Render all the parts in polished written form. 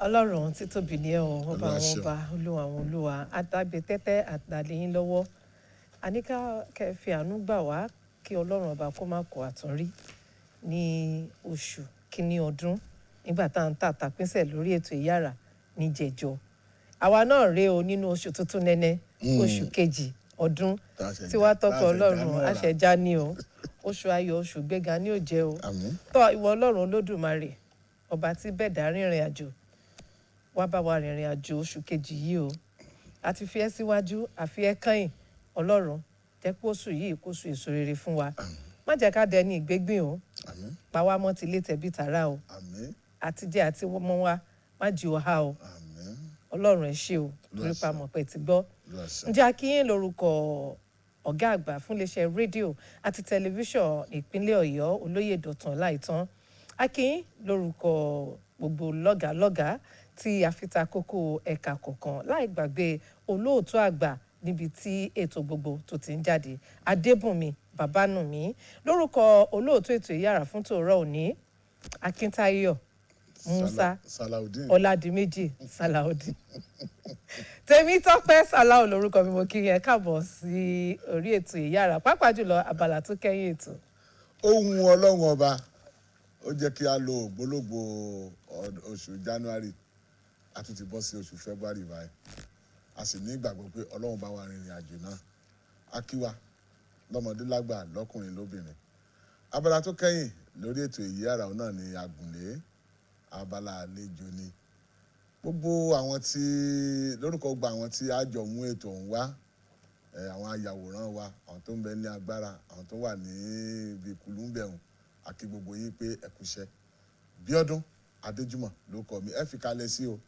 Ọlọ́run títóbi ní ẹ o, ọba Olúwa àwọn ṣeun. ọba, olúwa àwọn olúwa, àtàgbè tẹ́tẹ́ àtàlẹ́yìn lọ́wọ́. Àníká kẹ́ fi àánú gbà wá kí Ọlọ́run ọba kó má kó àtúnrí ní oṣù kínní ọdún nígbà tá à ń tàtà pínṣẹ̀ lórí ètò Ìyára níjẹ̀jọ. Àwa náà rèé o nínú oṣù tuntun nẹ́nẹ́, oṣù kejì ọdún Tá a ṣẹ̀ tí wàá já- tọpẹ tá a ṣẹ̀ Ọlọ́run já náà rà. àṣẹjá ní o. Oṣù ayọ̀, oṣù gbéga ní òjẹ́ o. Àmín. Tọ́ ìwọ Ọlọ́run Olódùmarè, ọba tí bẹ̀dá rìnrìn àjò, wá bá wa rìnrìn àjò oṣù kejì yìí o. A ti fi ẹ́ síwájú, àfi ẹ́ kẹ́yìn. Ọlọ́run, jẹ́ kó oṣù yìí kó oṣù èso rere fún wa. Má jẹ́ ká dẹni ìgbégbìn o. Àmín. Pa wá mọ́ tilé tẹ̀bí tàrà o. Àmín. Àtijẹ́ àti mọ́ wa, má jí o há o. Àmín. Ọlọ́run, ẹ ṣé o, torí pa mọ̀ pé ti gbọ́. Olúwa ṣeun. Ǹjẹ́ a kí yín lórúkọ ọ̀gá àgbà fún iléeṣẹ́ rédíò àti tẹlifíṣàn ìpínlẹ̀ Ọ̀yọ́, olóyè Dọ̀tun Ọláìtàn. A kí yín lórúkọ gbogbo lọ́gàálọ́gàá tí a fi ta kókó ẹ̀ka kọ̀ọ̀kan, láì gbàgbé olóòtú àgbà níbi tí ètò gbogbo tó ti ń jáde, Adébùnmi Babánùmí. Lórúkọ olóòtú ètò Ìyára fún tòórọ́ òní, Akíntayọ̀ Musa Salaudeen. Ọládìméjì Salaudeen, Tèmítọ́pẹ́ Salau lórúkọ mi. Mo kí yẹn káàbọ̀ sí orí ètò Ìyára, pàápàá jùlọ abala tó kẹ́yìn ètò. Ohun Ọlọ́run ọba ó jẹ́ kí a lo ògbólógbò oṣù January, a tún ti bọ́ sí oṣù February báyìí. A sì ní ìgbàgbọ́ pé Ọlọ́run bá wa rìnrìn àjò náà. A kí wa lọ́mọdé, lágbà, lọ́kùnrin, lóbìnrin. Abala tó kẹ́yìn lórí ètò Ìyára náà ni àgùnlé abala àlejò ni. Gbogbo àwọn tí lórúkọ gba àwọn tí a jọ mú ètò ọ̀hún wá, àwọn ayàwòrán wa, àwọn tó ń bẹ ní agbára, àwọn tó wà ní ibi kùlùńbẹ̀hùn, àkí gbogbo yín pé ẹ kúṣẹ́. Bíọ́dún Adéjùmọ̀ ló kọ mi. Ẹ fi kalẹ̀ sí o,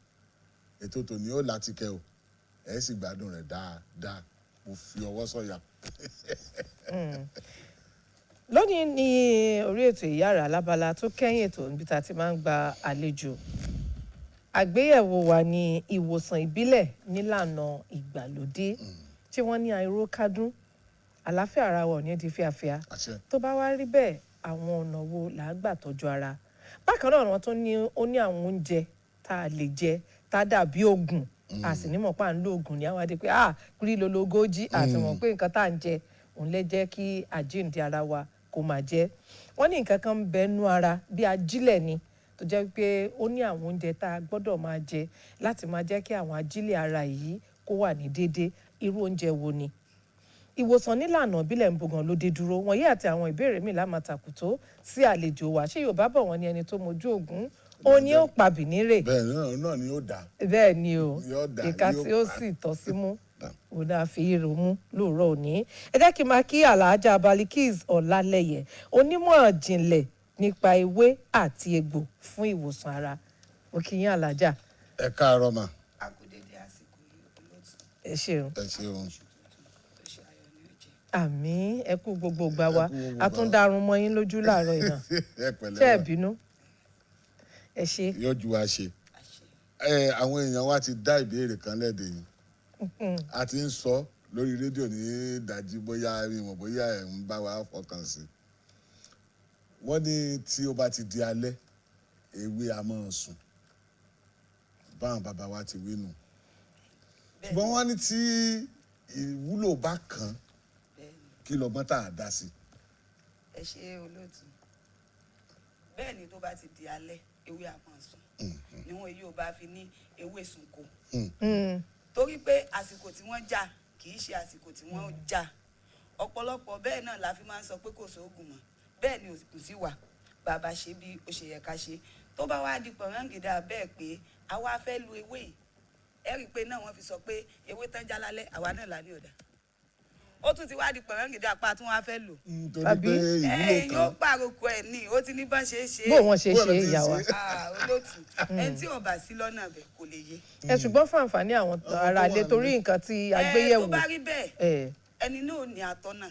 ètò tòní ó láti kẹ o, ẹ sì gbádùn rẹ̀ dáadáa, mo fi ọwọ́ sọ̀yà. Lónìí ní orí ètò Ìyára, lábala tó kẹ́yìn ètò níbi tá a ti máa ń gba àlejò, àgbéyẹ̀wò wa ní ìwòsàn ìbílẹ̀ nílànà ìgbàlódé tí wọ́n ní àìró kádún. Àlàáfíà ara wa ò ní di fíafíà. Àṣẹ. Tó bá wá rí bẹ́ẹ̀, àwọn ọ̀nà wo là á gbà tọ́jú ara? Bákan náà, wọ́n tún ní ó ní àwọn oúnjẹ tá a lè jẹ tá a dàbí oògùn, a sì ní mọ̀ pé à ń lo oògùn ní àwọn adé pé ah kúrí lológójì, àti mọ̀ pé nǹkan tá à ń jẹ òun lè jẹ́ kí àjíǹde ara wa kó máa jẹ́. Wọ́n ní nǹkan kan ń bẹ nú ara bí ajílẹ̀ ni, tó jẹ́ pé ó ní àwọn oúnjẹ tá a gbọ́dọ̀ máa jẹ láti máa jẹ́ kí àwọn ajílẹ̀ ara yìí kó wà ní déédéé. Irú oúnjẹ wo ni? Ìwòsàn nílànà ìbílẹ̀ ń bogan ló dé dúró? Wọ̀nyí àti àwọn ìbéèrè míì la máa tàkùtó sí àlejò wa. Ṣé Yorùbá bọ̀, wọ́n ní ẹni tó mojú ògún ó ní ó pa bìnírè. Bẹ́ẹ̀ náà ni ó dà. Bẹ́ẹ̀ ni o. Yóò dà, ìka yóò tí ó pa. sì tọ́ sí mú Dà. òun náà fi irun mú lóòrọ̀ òní. Ẹ jẹ́ kí n máa kí Alhaja Balikis Ọlálẹ́yẹ, onímọ̀ ìjìnlẹ̀ nípa ewé àti egbò fún ìwòsàn ara. Mo kí yín, Alhaja. Ẹ káàárọ̀ mà. A kú dédé àsìkò yìí, olóòtú. Ẹ ṣeun. Ẹ ṣeun. Oṣù tuntun, oṣù ayọ̀ ni ó jẹ́. Àmín. Ẹ kú gbogbo ìgbà wa. Ẹ kú gbogbo A ìgbà tún wa. darun mọ́ yín lójú láàárọ̀ yìí náà. Ẹ pẹ̀lẹ́ Ṣé ẹ mà. bínú? Ẹ ṣe. Yóò ju wa ṣe. Àṣẹ. Ẹ àwọn èèyàn wa ti dá ìbéèrè kan lẹ́dẹ̀ yìí. A ti ń sọ lórí rédíò ní ìdájí, bóyá ìwọ̀n bóyá ẹ̀ ń bá wa fọkàn sí. Wọ́n ní tí ó bá ti di alẹ́, ewé a máa sùn, báwọn bàbá wa ti wí nù. Ṣùgbọ́n wọ́n ní tí ìwúlò bá kàn, Bẹ́ẹ̀ni. kí lọ́gbọ́n tá a dá sí? Ẹ ṣe, olóòtú. Bẹ́ẹ̀ ni, tó bá ti di alẹ́, ewé á máa sùn níwọ̀n èyí ò bá fi ní ewé sùn kò, torí pé àsìkò tí wọ́n já kì í ṣe àsìkò tí wọ́n já ọ̀pọ̀lọpọ̀. Bẹ́ẹ̀ náà la fi máa ń sọ pé kò sóògùn mọ́. Bẹ́ẹ̀ ni òsìkò sí wà bàbá ṣe bí ó ṣe yẹ ká ṣe. Tó bá wá di pọ̀nrẹ́ǹgìdá bẹ́ẹ̀ pé àwa fẹ́ lu ewé yìí, ẹ rí i pé náà wọ́n fi sọ pé ewé tán já lálẹ́, àwa náà là ní ọ̀dà. Ó tún ti wá di pọ̀nrẹ́ǹgìdá pa tí wọ́n á fẹ́ lò. Nítorí Àbí? pé ìwúlò Ẹ̀yin ó kan pàrokò ẹ̀ ní ó ti ní bọ́n ṣe é ṣe. Bó wọn ṣe Bó ṣe ló ti ìyá wa. ṣe? Ah, olóòtú, ẹni tí ò bá sí lọ́nà bẹ̀ kò lè yé. Ẹ ṣùgbọ́n fún àǹfààní àwọn tó ará ilé wà torí nílé. nǹkan tí a Ẹ gbé yẹ̀wò. tó bá rí bẹ́ẹ̀, Ẹ ẹni náà ò ní atọ́nà.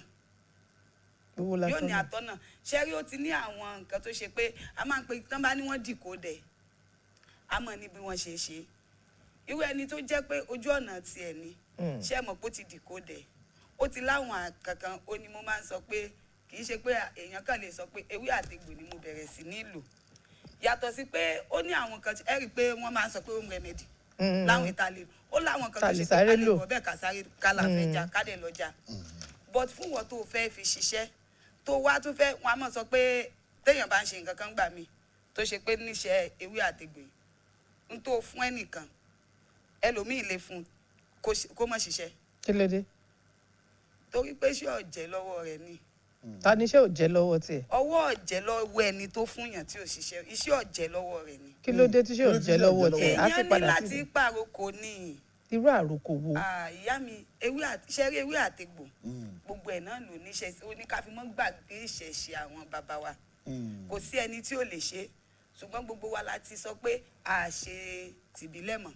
Gbowó Yóò látọ̀ ní atọ́nà. Ṣẹ́rí, ó ti ní àwọn nǹkan tó ṣe pé a máa ń pe tán bá ní wọ́n dìkó dẹ̀, a mọ̀ ní bí wọ́n ṣe ṣe. Irú ẹni tó jẹ́ pé ojú ọ̀nà tiẹ̀ ni, ṣé ẹ mọ̀ pé ó ti dìkó dẹ̀, ó ti láwọn kankan. Ó ní mo máa ń sọ pé kì í ṣe pé èèyàn kàn lè sọ pé ewé àtegbò ni mo bẹ̀rẹ̀ sí ní lò. Yàtọ̀ sí pé ó ní àwọn kan ẹ rí i pé wọ́n máa ń sọ pé home remedy láwọn ìtàlẹ̀, ó láwọn kan Ta tó lè ṣe pé sáré ká lè lò. bọ̀ bẹ́ẹ̀, ká sáré ká là fẹ́ já, ká dẹ̀ lọ já. But fún wọn tó fẹ́ fi ṣiṣẹ́, tó wá tún fẹ́, wọn á mọ̀ sọ pé téèyàn bá ń ṣe nǹkan kan gbà mí, tó ṣe pé níṣẹ́ ewé àtegbò yìí, n tó fún ẹnìkan, ẹlòmíì lè fún kó má ṣiṣẹ́. Kí ló dé? Torí pé ṣé ọ̀jẹ̀ lọ́wọ́ rẹ̀ ni. Ta ni iṣẹ́ ò jẹ́ lọ́wọ́ tiẹ̀? Ọwọ́ ọ̀jẹ̀ lọ́wọ́ ẹni tó fún yàn tí ò ṣiṣẹ́, iṣẹ́ ọ̀jẹ̀ lọ́wọ́ rẹ̀ ni. Kí ló dé tí iṣẹ́ ò Kí ló dé jẹ́ tí lọ́wọ́ iṣẹ́ ò jẹ́ tiẹ̀? Á sì Èèyàn ní padà láti sí pàrokò ní. Irú àròkò wo? Ah, ìyá mi, ewé àti ṣẹ́rí, ewé àtegbò, gbogbo ẹ̀ náà ló níṣẹ́. Ó ní ká fi mọ́ gbàgbé ìṣẹ̀ṣe àwọn bàbá wa. Kò sí ẹni tí ò lè ṣe, ṣùgbọ́n gbogbo wa la ti sọ pé a ṣe tìbílẹ̀ mọ́.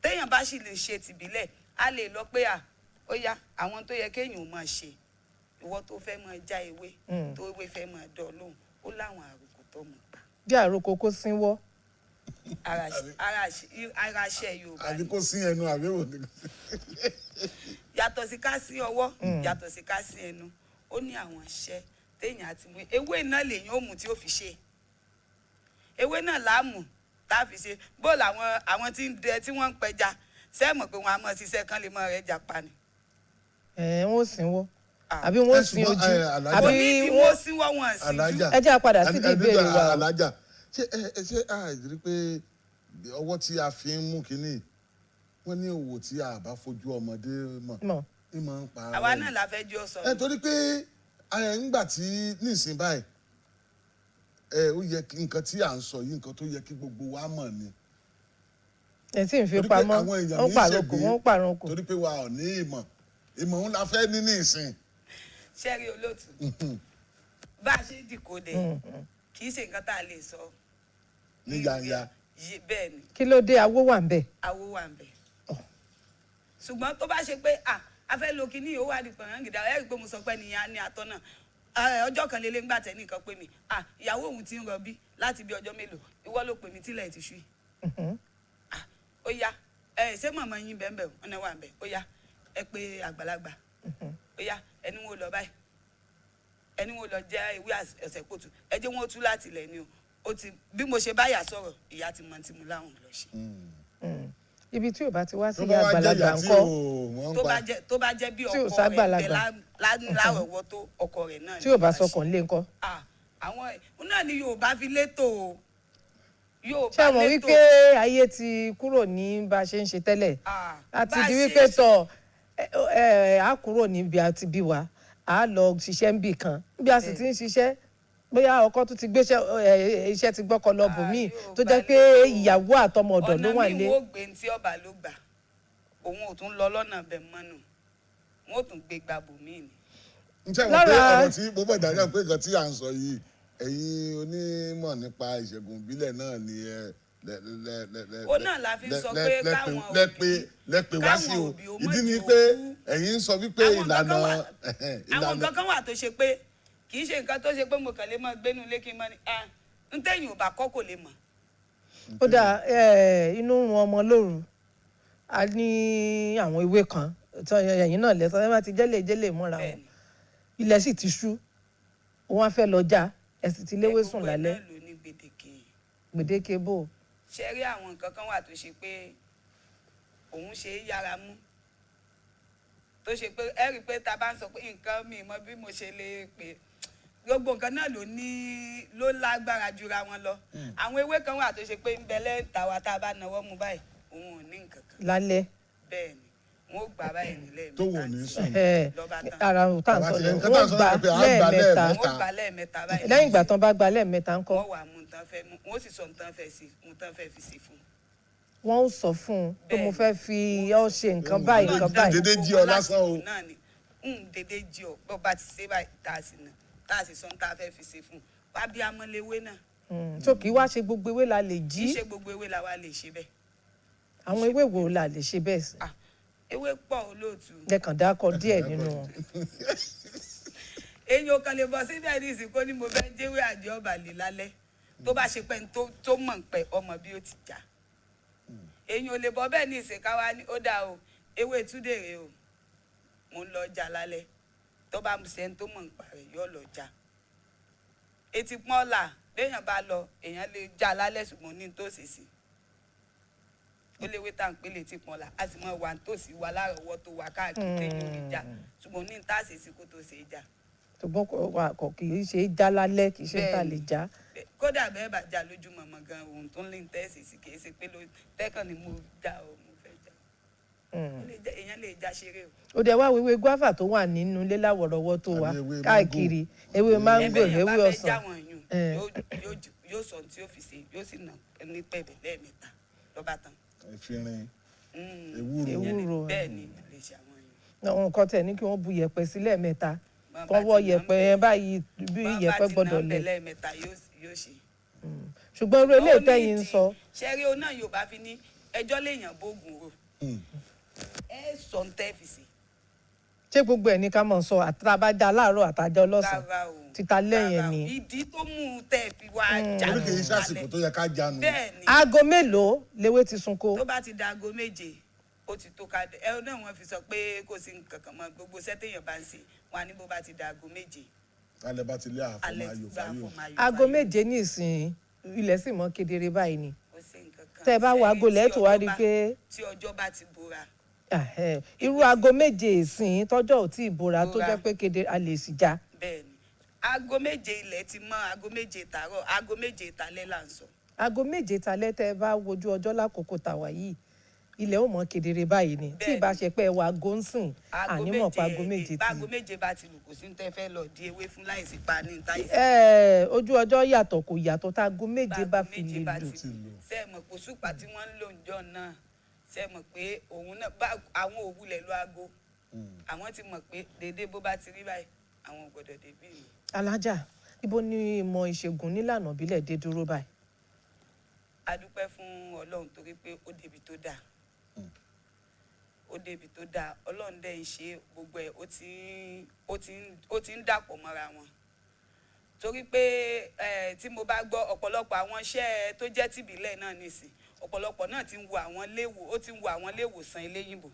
Téèyàn bá sì lè ṣe tìbílẹ̀, a lè lọ pé à ó yá, àwọn tó yẹ kéèyàn ò máa ṣe, ìwọ tó fẹ́ máa já ewé, tó ewé fẹ́ máa dán lóhùn, ó láwọn àròkò tó mọ̀ pa. Bí àròkò kó sínwọ́? Ara iṣẹ́ Yorùbá Àbí ni. kó sí ẹnu, àbí wò ni? Yàtọ̀ sí ká sí ọwọ́, yàtọ̀ sí ká sí ẹnu, ó ní àwọn iṣẹ́ téèyàn àti mú. Ewé náà lèyàn ó mú tí ó fi ṣe, ewé náà láàmú tá a fi ṣe. Bó làwọn àwọn tí ń dẹ, tí wọ́n ń pẹja sẹ́ẹ̀mọ̀ pé wọ́n á mọ̀ ṣiṣẹ́ kán lè mọ rẹ̀ japa ni. Ẹ̀ wọ́n ó sínwọ́ Ah. àbí wọ́n ó Ẹ sin ṣùgbọ́n, ojú? ẹ, Alhaja. Àbí Kò ní ìdí wọ́n wọ́n síwọ́, wọn síjú. Alájà. Ẹ jẹ́ á padà sídìí ìbéèrè wa o. Alájà, ṣé ẹ ṣé a rí pé ọwọ́ tí a fi ń mú kínní, wọ́n ní òwò tí a bá fojú ọmọdé mọ̀ mọ̀ ní máa ń pa ara Àwa ẹni. náà la fẹ́ jọ sọ. Ẹ torí pé ẹ ńgbà tí nísìn báyìí, ẹ ó yẹ kí nǹkan tí à ń sọ yìí, nǹkan tó yẹ kí gbogbo wa mọ̀ ni. Ẹ sì ń fi Torí pé pamọ́. àwọn èèyàn Wọ́n ní pàrokò, ṣègbè. wọ́n pàrokò. Torí pé wa ò ní ìmọ̀, ìmọ̀ ń la fẹ́ ní nísìn. Ṣẹ́rí olóòtú, bá a ṣe dìkòdè, kì í ṣe nǹkan tá a lè sọ Ní yanya. Bẹ́ẹ̀ ni. Kí ló dé? Awó wà ń bẹ̀. Awo wà ń bẹ̀. Ṣùgbọ́n tó bá ṣe pé à a fẹ́ lo kinní yìí, ó wà ní pọ̀nrán-gìdá. Ẹ rí i pé mo sọ pé nìyẹn á ní atọ́ náà. Ọjọ́ kan lélẹ́ ńgbà tẹ́ nìkan pé mi, à ìyàwó òun ti ń rọbí láti bí ọjọ́ mélòó. Ìwọ ló pè mí tílẹ̀ ti ṣú yìí. Ah, ó yá, ẹ ṣé màmá yín bẹ́ẹ̀ bẹ́ẹ̀ ọ̀nà wà ń bẹ̀. Ó yá, ẹ pé àgbàlagbà, ó yá, ẹni wọn lọ báyìí, ẹni wọn lọ jẹ́ ìwé ọ̀sẹ̀ kóòtù, ẹ jẹ́ wọn ó tú láti ilẹ̀ ni o. Ó ti bí mo ṣe báyà sọ̀rọ̀, ìyá ti mọ tí mo láwọn lọ ṣe. Ibi tí ò bá ti wá sí Tó ìyá bá wá jẹ́ àgbàlagbà ìyá tí ńkọ́? ò wọ́n ń Tó pa. bá jẹ́, tó bá jẹ́ bí Tí ò ọkọ rẹ̀ ságbàlagbà. bẹ lárọ̀ọ́wọ́tó ọkọ rẹ̀ náà Tí ni ò bá ó bá ṣe. sọkàn lé ńkọ́? Ah, àwọn náà ni Yorùbá fi létò o, Yorùbá Ṣé àwọn létò. wípé ayé ti kúrò ní bá a ṣe ń ṣe tẹ́lẹ̀? Ah, Àti bá a di ṣe wípé ń ṣe- tọ ẹ ẹ á kúrò níbi àti bí wa, á lọ ṣiṣẹ́ níbì kan, bí a sì ti ń ṣiṣẹ́, bóyá ọkọ tún ti gbéṣẹ́ ẹ, iṣẹ́ ti gbọ́kọ lọ bòmíì, Ah, tó jẹ́ Yorùbá pé létò. ìyàwó àtọmọ ọ̀dọ̀ ló Ọ̀nà wà míì nílé. wọ́n gbé ní tí ọba ló gbà, òun ò tún lọ lọ́nà bẹ̀ mọ́nù, wọ́n ò tún gbé gba bòmíì ni. N ṣe mọ̀ pé Lára- ọ̀rọ̀ tí mo bọ̀ dájọ́ pé nǹkan tí à ń sọ yìí, ẹ̀yin onímọ̀ nípa ìṣègùn ìbílẹ̀ náà ni ẹ lẹ lẹ lẹ lẹ Ó náà la fi ń sọ pé káwọn lẹ òbí- pé lẹ pé wá sí káwọn o. òbí ó mọ̀ Ìdí ni jẹ́ pé òkú. ẹ̀yin ń sọ wípé Àwọn nǹkan ìlànà kan wà- àwọn ìlànà nǹkan kan wà tó ṣe pé kì í ṣe nǹkan tó ṣe pé mo kàn lè máa gbénu lé kí n máa ní ah n tẹ̀yìn ò bá kọ́ kò lè mọ̀. Ó dáa. Inú ń run ọmọ lóru, a ní àwọn ewé kan tí ẹ̀yìn náà lẹ́sọ̀ ẹ bá ti jẹ́lẹ̀ jẹ́lẹ̀ mọ́ra wọn. Bẹ́ẹ̀ni. Ilẹ̀ sì ti ṣú, wọ́n á fẹ́ lọ já, ẹ sì ti léwé sùn Gbogbo ẹ̀ lálẹ́. náà ló ní gbèdéke. Gbèdéke bò? Ṣe rí àwọn nǹkan kan wà tó ṣe pé òun ṣe é yára mú, tó ṣe pé ẹ rí i pé ta bá ń sọ pé nǹkan mi mọ bí mo ṣe lè pè, gbogbo nǹkan náà ló ní ló lágbára jura wọn lọ. Àwọn ewé kan wà tó ṣe pé ń bẹ lẹ́ǹta wa, tá a bá nawọ́ mu báyìí, òun ò ní nǹkan kan. Lálẹ́? Bẹ́ẹ̀ ni, wọn ó gbà báyìí nílẹ̀ Tó wò ní sùn. Ẹ, lọ́ba tán. Ara ò tá à ń Bàbá sọ ti- ni nǹkan tá à wọ́n ń sọ gbà náà pé à ń gbà lẹ́ẹ̀mẹ́ta. lẹ́ẹ̀mẹ́ta. Wọn ó gbà lẹ́ẹ̀mẹ́ta báyìí. Lẹ́yìn ìgbà tán bá gba lẹ́ẹ̀mẹ́ta ńkọ́? Wọn wà mú nǹkan fẹ́ mú, wọn ó sì sọ nǹkan fẹ́ sí, nǹkan fẹ́ fi sí fún un. Wọ́n ó sọ fún un pé mo Bẹ́ẹ̀ni. fẹ́ fi ọ́ ṣe nǹkan báyìí, nǹkan báyìí. Dédé jí ọ lásán o. Náà ni ń dédé jí ọ, bó bá ti ṣe báyìí tá a sì nà, tá a sì sọ tá a fẹ́ fi ṣe fún un, wá bí amọ̀léwé náà. So kì í wá ṣe gbogbo ewé la lè Kì í jí. ṣe gbogbo ewé la wá lè ṣe bẹ́ẹ̀. Àwọn ewé wo la lè ṣe bẹ́ẹ̀ sí? Ah, ewé pọ̀ olóòtú. Lẹ́kàn dákọ̀ díẹ̀ nínú wọn. Èyàn ò kàn lè bọ́ síbẹ̀ ní ìsìnkú ni mo fẹ́ jẹ́wé àjọ ọ̀bàlẹ̀ lálẹ́, tó bá ṣe pé ní tó mọ̀ ń pẹ́ ọmọ bí ó ti jà. Èyàn ò lè bọ́ bẹ́ẹ̀ ní ìsìnká wa ní ó dáa o, ewé túdèrè o, mo ń lọ jà lálẹ́. Tó bá ṣe ń tó mọ̀ ń pa rẹ̀, yóò lọ jà. Etí pọ́n là. Béèyàn bá lọ, èèyàn lè já lálẹ́, ṣùgbọ́n ní tòsí sí ó léwé tá à ń pè létí pọ́nla, a sì mọ wà nítòsí wa lárọ̀ọ́wọ́ tó wà káàkiri téèyàn ò lè já, ṣùgbọ́n ní tá a ṣe sí kó tó ṣe é já. Ṣùgbọ́n kò kì í ṣe é já lálẹ́, kì í ṣe tá a lè Bẹ́ẹ̀ni. já. Kódà bẹ́ẹ̀ bá já lójúmọmọ gan, ohun tó ń lè tẹ́sí sí kì í ṣe pé ló tẹ́kàn ni mo já o, mo fẹ́ já. Ó lè jẹ́, èèyàn lè já ṣeré o. Ó dẹ̀ wá wíwé guava tó wà nínú ilé láwọ̀rọ̀wọ́ tó wà Àbí ewé káàkiri, ewé máńgò, Ẹbẹ̀ yẹn bá ewé fẹ́ ọsàn. já wọn yùn, yóò sọ ohun tí yóò fi ṣe, yóò sì nà ní pẹ̀bẹ̀ lẹ́ẹ̀mẹ́ta lọ́ba tán. Efinrin, ewúro. Ewúro. Bẹ́ẹ̀ ni, èèyàn lè ṣe àwọn yùn. Àwọn nǹkan tẹ̀ ní kí wọ́n bu yẹ̀pẹ̀ sí lẹ́ẹ̀mẹ́ta, Bọ́n kọ́ bá wọ́ ti nà ń yẹ̀pẹ̀ bẹ̀- yẹn báyìí bí bọ́n bá yẹ̀pẹ̀ ti gbọ́dọ̀ nà ń lẹ̀. bẹ̀ lẹ́ẹ̀mẹ́ta, yóò ṣe. Ṣùgbọ́n irú eléyìí Ó ní tẹ́yìn ń ìdí. sọ. Ṣẹ́rí o náà, Yorùbá fi ní ẹjọ́ léèyàn bógun rò. Ẹ sọ ń tẹ́ fi sí. Ṣé gbogbo ẹ̀ ní ká mọ̀ sọ àtàbájá láàárọ̀ àtàjọ lọ́sàn-án? Rárá o. Títa lẹ́yìn Rárá o. ni. Ìdí tó mú un tẹ́ fi wá já Orí kì í ṣàsìkò tó yẹ ká jánu. Bẹ́ẹ̀ ni. Aago mélòó lewé ti sunko? Tó bá ti da aago 7, ó ti tó ká ẹ náà. Wọ́n fi sọ pé kò sí nǹkan kan mọ́, gbogbo sẹ́tẹ̀yàn bá ń ṣe wọn á ní bó bá ti da aago 7. Alẹ́ bá ti lé àfọmọ́ Alẹ́ ti ayò gba fáyò. àfọmọ́ ayò Aago fáyò. 7 ní ìsìn, ilẹ̀ sì mọ́ kedere báyìí ni. Kò sí nǹkan kan. Tẹ́ ẹ bá wo Ṣé aago tí lẹ́ẹ̀tọ́ wá ọjọ́ rí i bá- pé tí ọjọ́ bá ti bora. Ahẹ́, irú aago 7 ìsìn tọ́jọ́ ò tí ì bora tó Bora. jẹ́ pé kedere, a lè sì já. Bẹ́ẹ̀ ni, aago 7 ilẹ̀ ti mọ́, aago 7 tàárọ̀, aago 7 ìtàlẹ́ là ń sọ. Aago 7 talẹ́, tẹ́ ẹ bá wojú ọjọ́ lákòókò tàwa yìí, ilẹ̀ ò mọ́ kedere báyìí ni. Tí Bẹ́ẹ̀ ìbá ni. ṣe pé ẹ wọ aago ń sìn, Aago ànímọ̀ pa aago 7 7 ti. Báago 7 bá ti lù, kò sí ní tẹ́ fẹ́ lọ di ewé fún láìsí pa ní táyì. Ẹ, ojú ọjọ́ yàtọ̀ kò yàtọ̀, tá aago 7 bá fi lè lù. Ti lù. Ṣé ẹ mọ̀ pé òṣùpá tí wọ́n ń lò ńjọ́ náà, ṣé ẹ mọ̀ pé òun náà bá àwọn òwúlẹ̀ lọ aago, àwọn ti mọ̀ pé déédéé bó bá ti rí báyìí, àwọn ò gbọ́dọ̀ débí mi. Alájà, ibo ni ìmọ̀ ìṣègùn nílànà ìbílẹ̀ dé dúró báyìí? A dúpẹ́ fún Ọlọ́run torí pé ó débi tó dáa, ó débi tó dáa. Ọlọ́run dẹ̀ ń ṣe gbogbo ẹ̀, ó ti ń dàpọ̀ mọ́ra wọn, torí pé tí mo bá gbọ́ ọ̀pọ̀lọpọ̀ àwọn iṣẹ́ tó jẹ́ tìbílẹ̀ náà nìsín, ọ̀pọ̀lọpọ̀ náà ti ń wo àwọn léwo, ó ti ń wo àwọn léwòsàn eléyìnbó,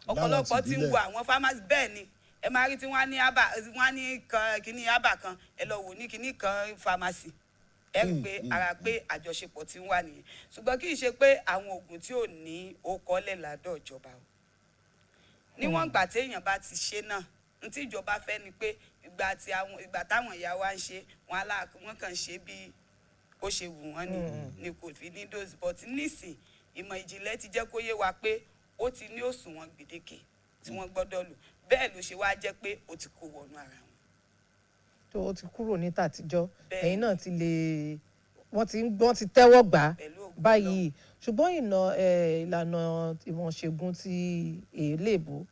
ọ̀pọ̀lọpọ̀ ti ń wo àwọn pharmacy. Bẹ́ẹ̀ ni, ẹ máa rí tí wọ́n á ní aba, wọ́n á ní kan kíní aba kan, ẹ lọ wò ní kíní kan pharmacy. Ẹ rí i pé ara pé àjọṣepọ̀ ti ń wà nìyẹn. Ṣùgbọ́n kì í ṣe pé àwọn oògùn tí ò ní okòólẹ̀ ládọ̀ ìjọba o. Níwọ̀n ìgbà téèyàn bá ti ṣe náà, n tí ìjọba fẹ́ ni pé ìgbà tí àwọn ìgbà táwọn ìyá wa ń ṣe wọn, alá wọn kàn ṣe bí ó ṣe wù wọ́n ni kò fi ní dose. But nísìn, ìmọ̀ ìjìnlẹ̀ ti jẹ́ kó yé wa pé ó ti ní òṣùwọ̀n gbèdéke tí wọ́n gbọ́dọ̀ lò. Bẹ́ẹ̀ ló ṣe wá jẹ́ pé ó ti kó wọnú ara wọn. Tó o ti kúrò ní tàtijọ́. Bẹ́ẹ̀. Ẹ̀yin náà ti lè, wọ́n ti ń wọ́n ti tẹ́wọ́ gbà á Pẹ̀lú ògo. báyìí. Ṣùgbọ́n ìlànà ìmọ̀ ìṣègùn ti èléèbó,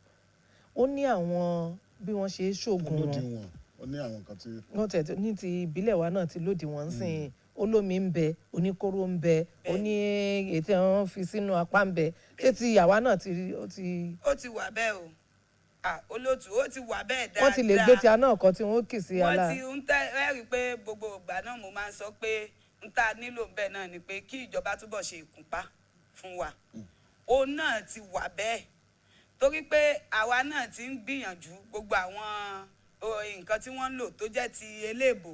ó ní àwọn bí wọ́n ṣe é ṣoògùn wọn. Lódiwọ̀n, ó ní àwọn nǹkan tí. Wọ́n tẹ̀ ní ti ìbílẹ̀ wa náà ti lòdì wọ́n ń sìn. Olómi ń bẹ, oníkóró ń bẹ, oní èyí tí wọ́n fi sínú apá ń bẹ. Ṣé ti àwa náà ti rí ó ti. Ó ti wà bẹ́ẹ̀ o. Ah, olóòtú, ó ti wà bẹ́ẹ̀ dáadáa. Wọ́n ti lè gbé tí a náà kọ́ tí wọ́n kì sí Wọ́n ala. ti ń tẹ́ ẹ rí i pé gbogbo ìgbà náà mo máa ń sọ pé ń tá a nílò bẹ́ẹ̀ náà ni pé kí ìjọba túbọ̀ ṣe ìkúnpá fún wa. Òun náà ti wà bẹ́ẹ̀ torí pé àwa náà ti ń gbìyànjú gbogbo àwọn nǹkan tí wọ́n ń lò tó jẹ́ ti eléèbó.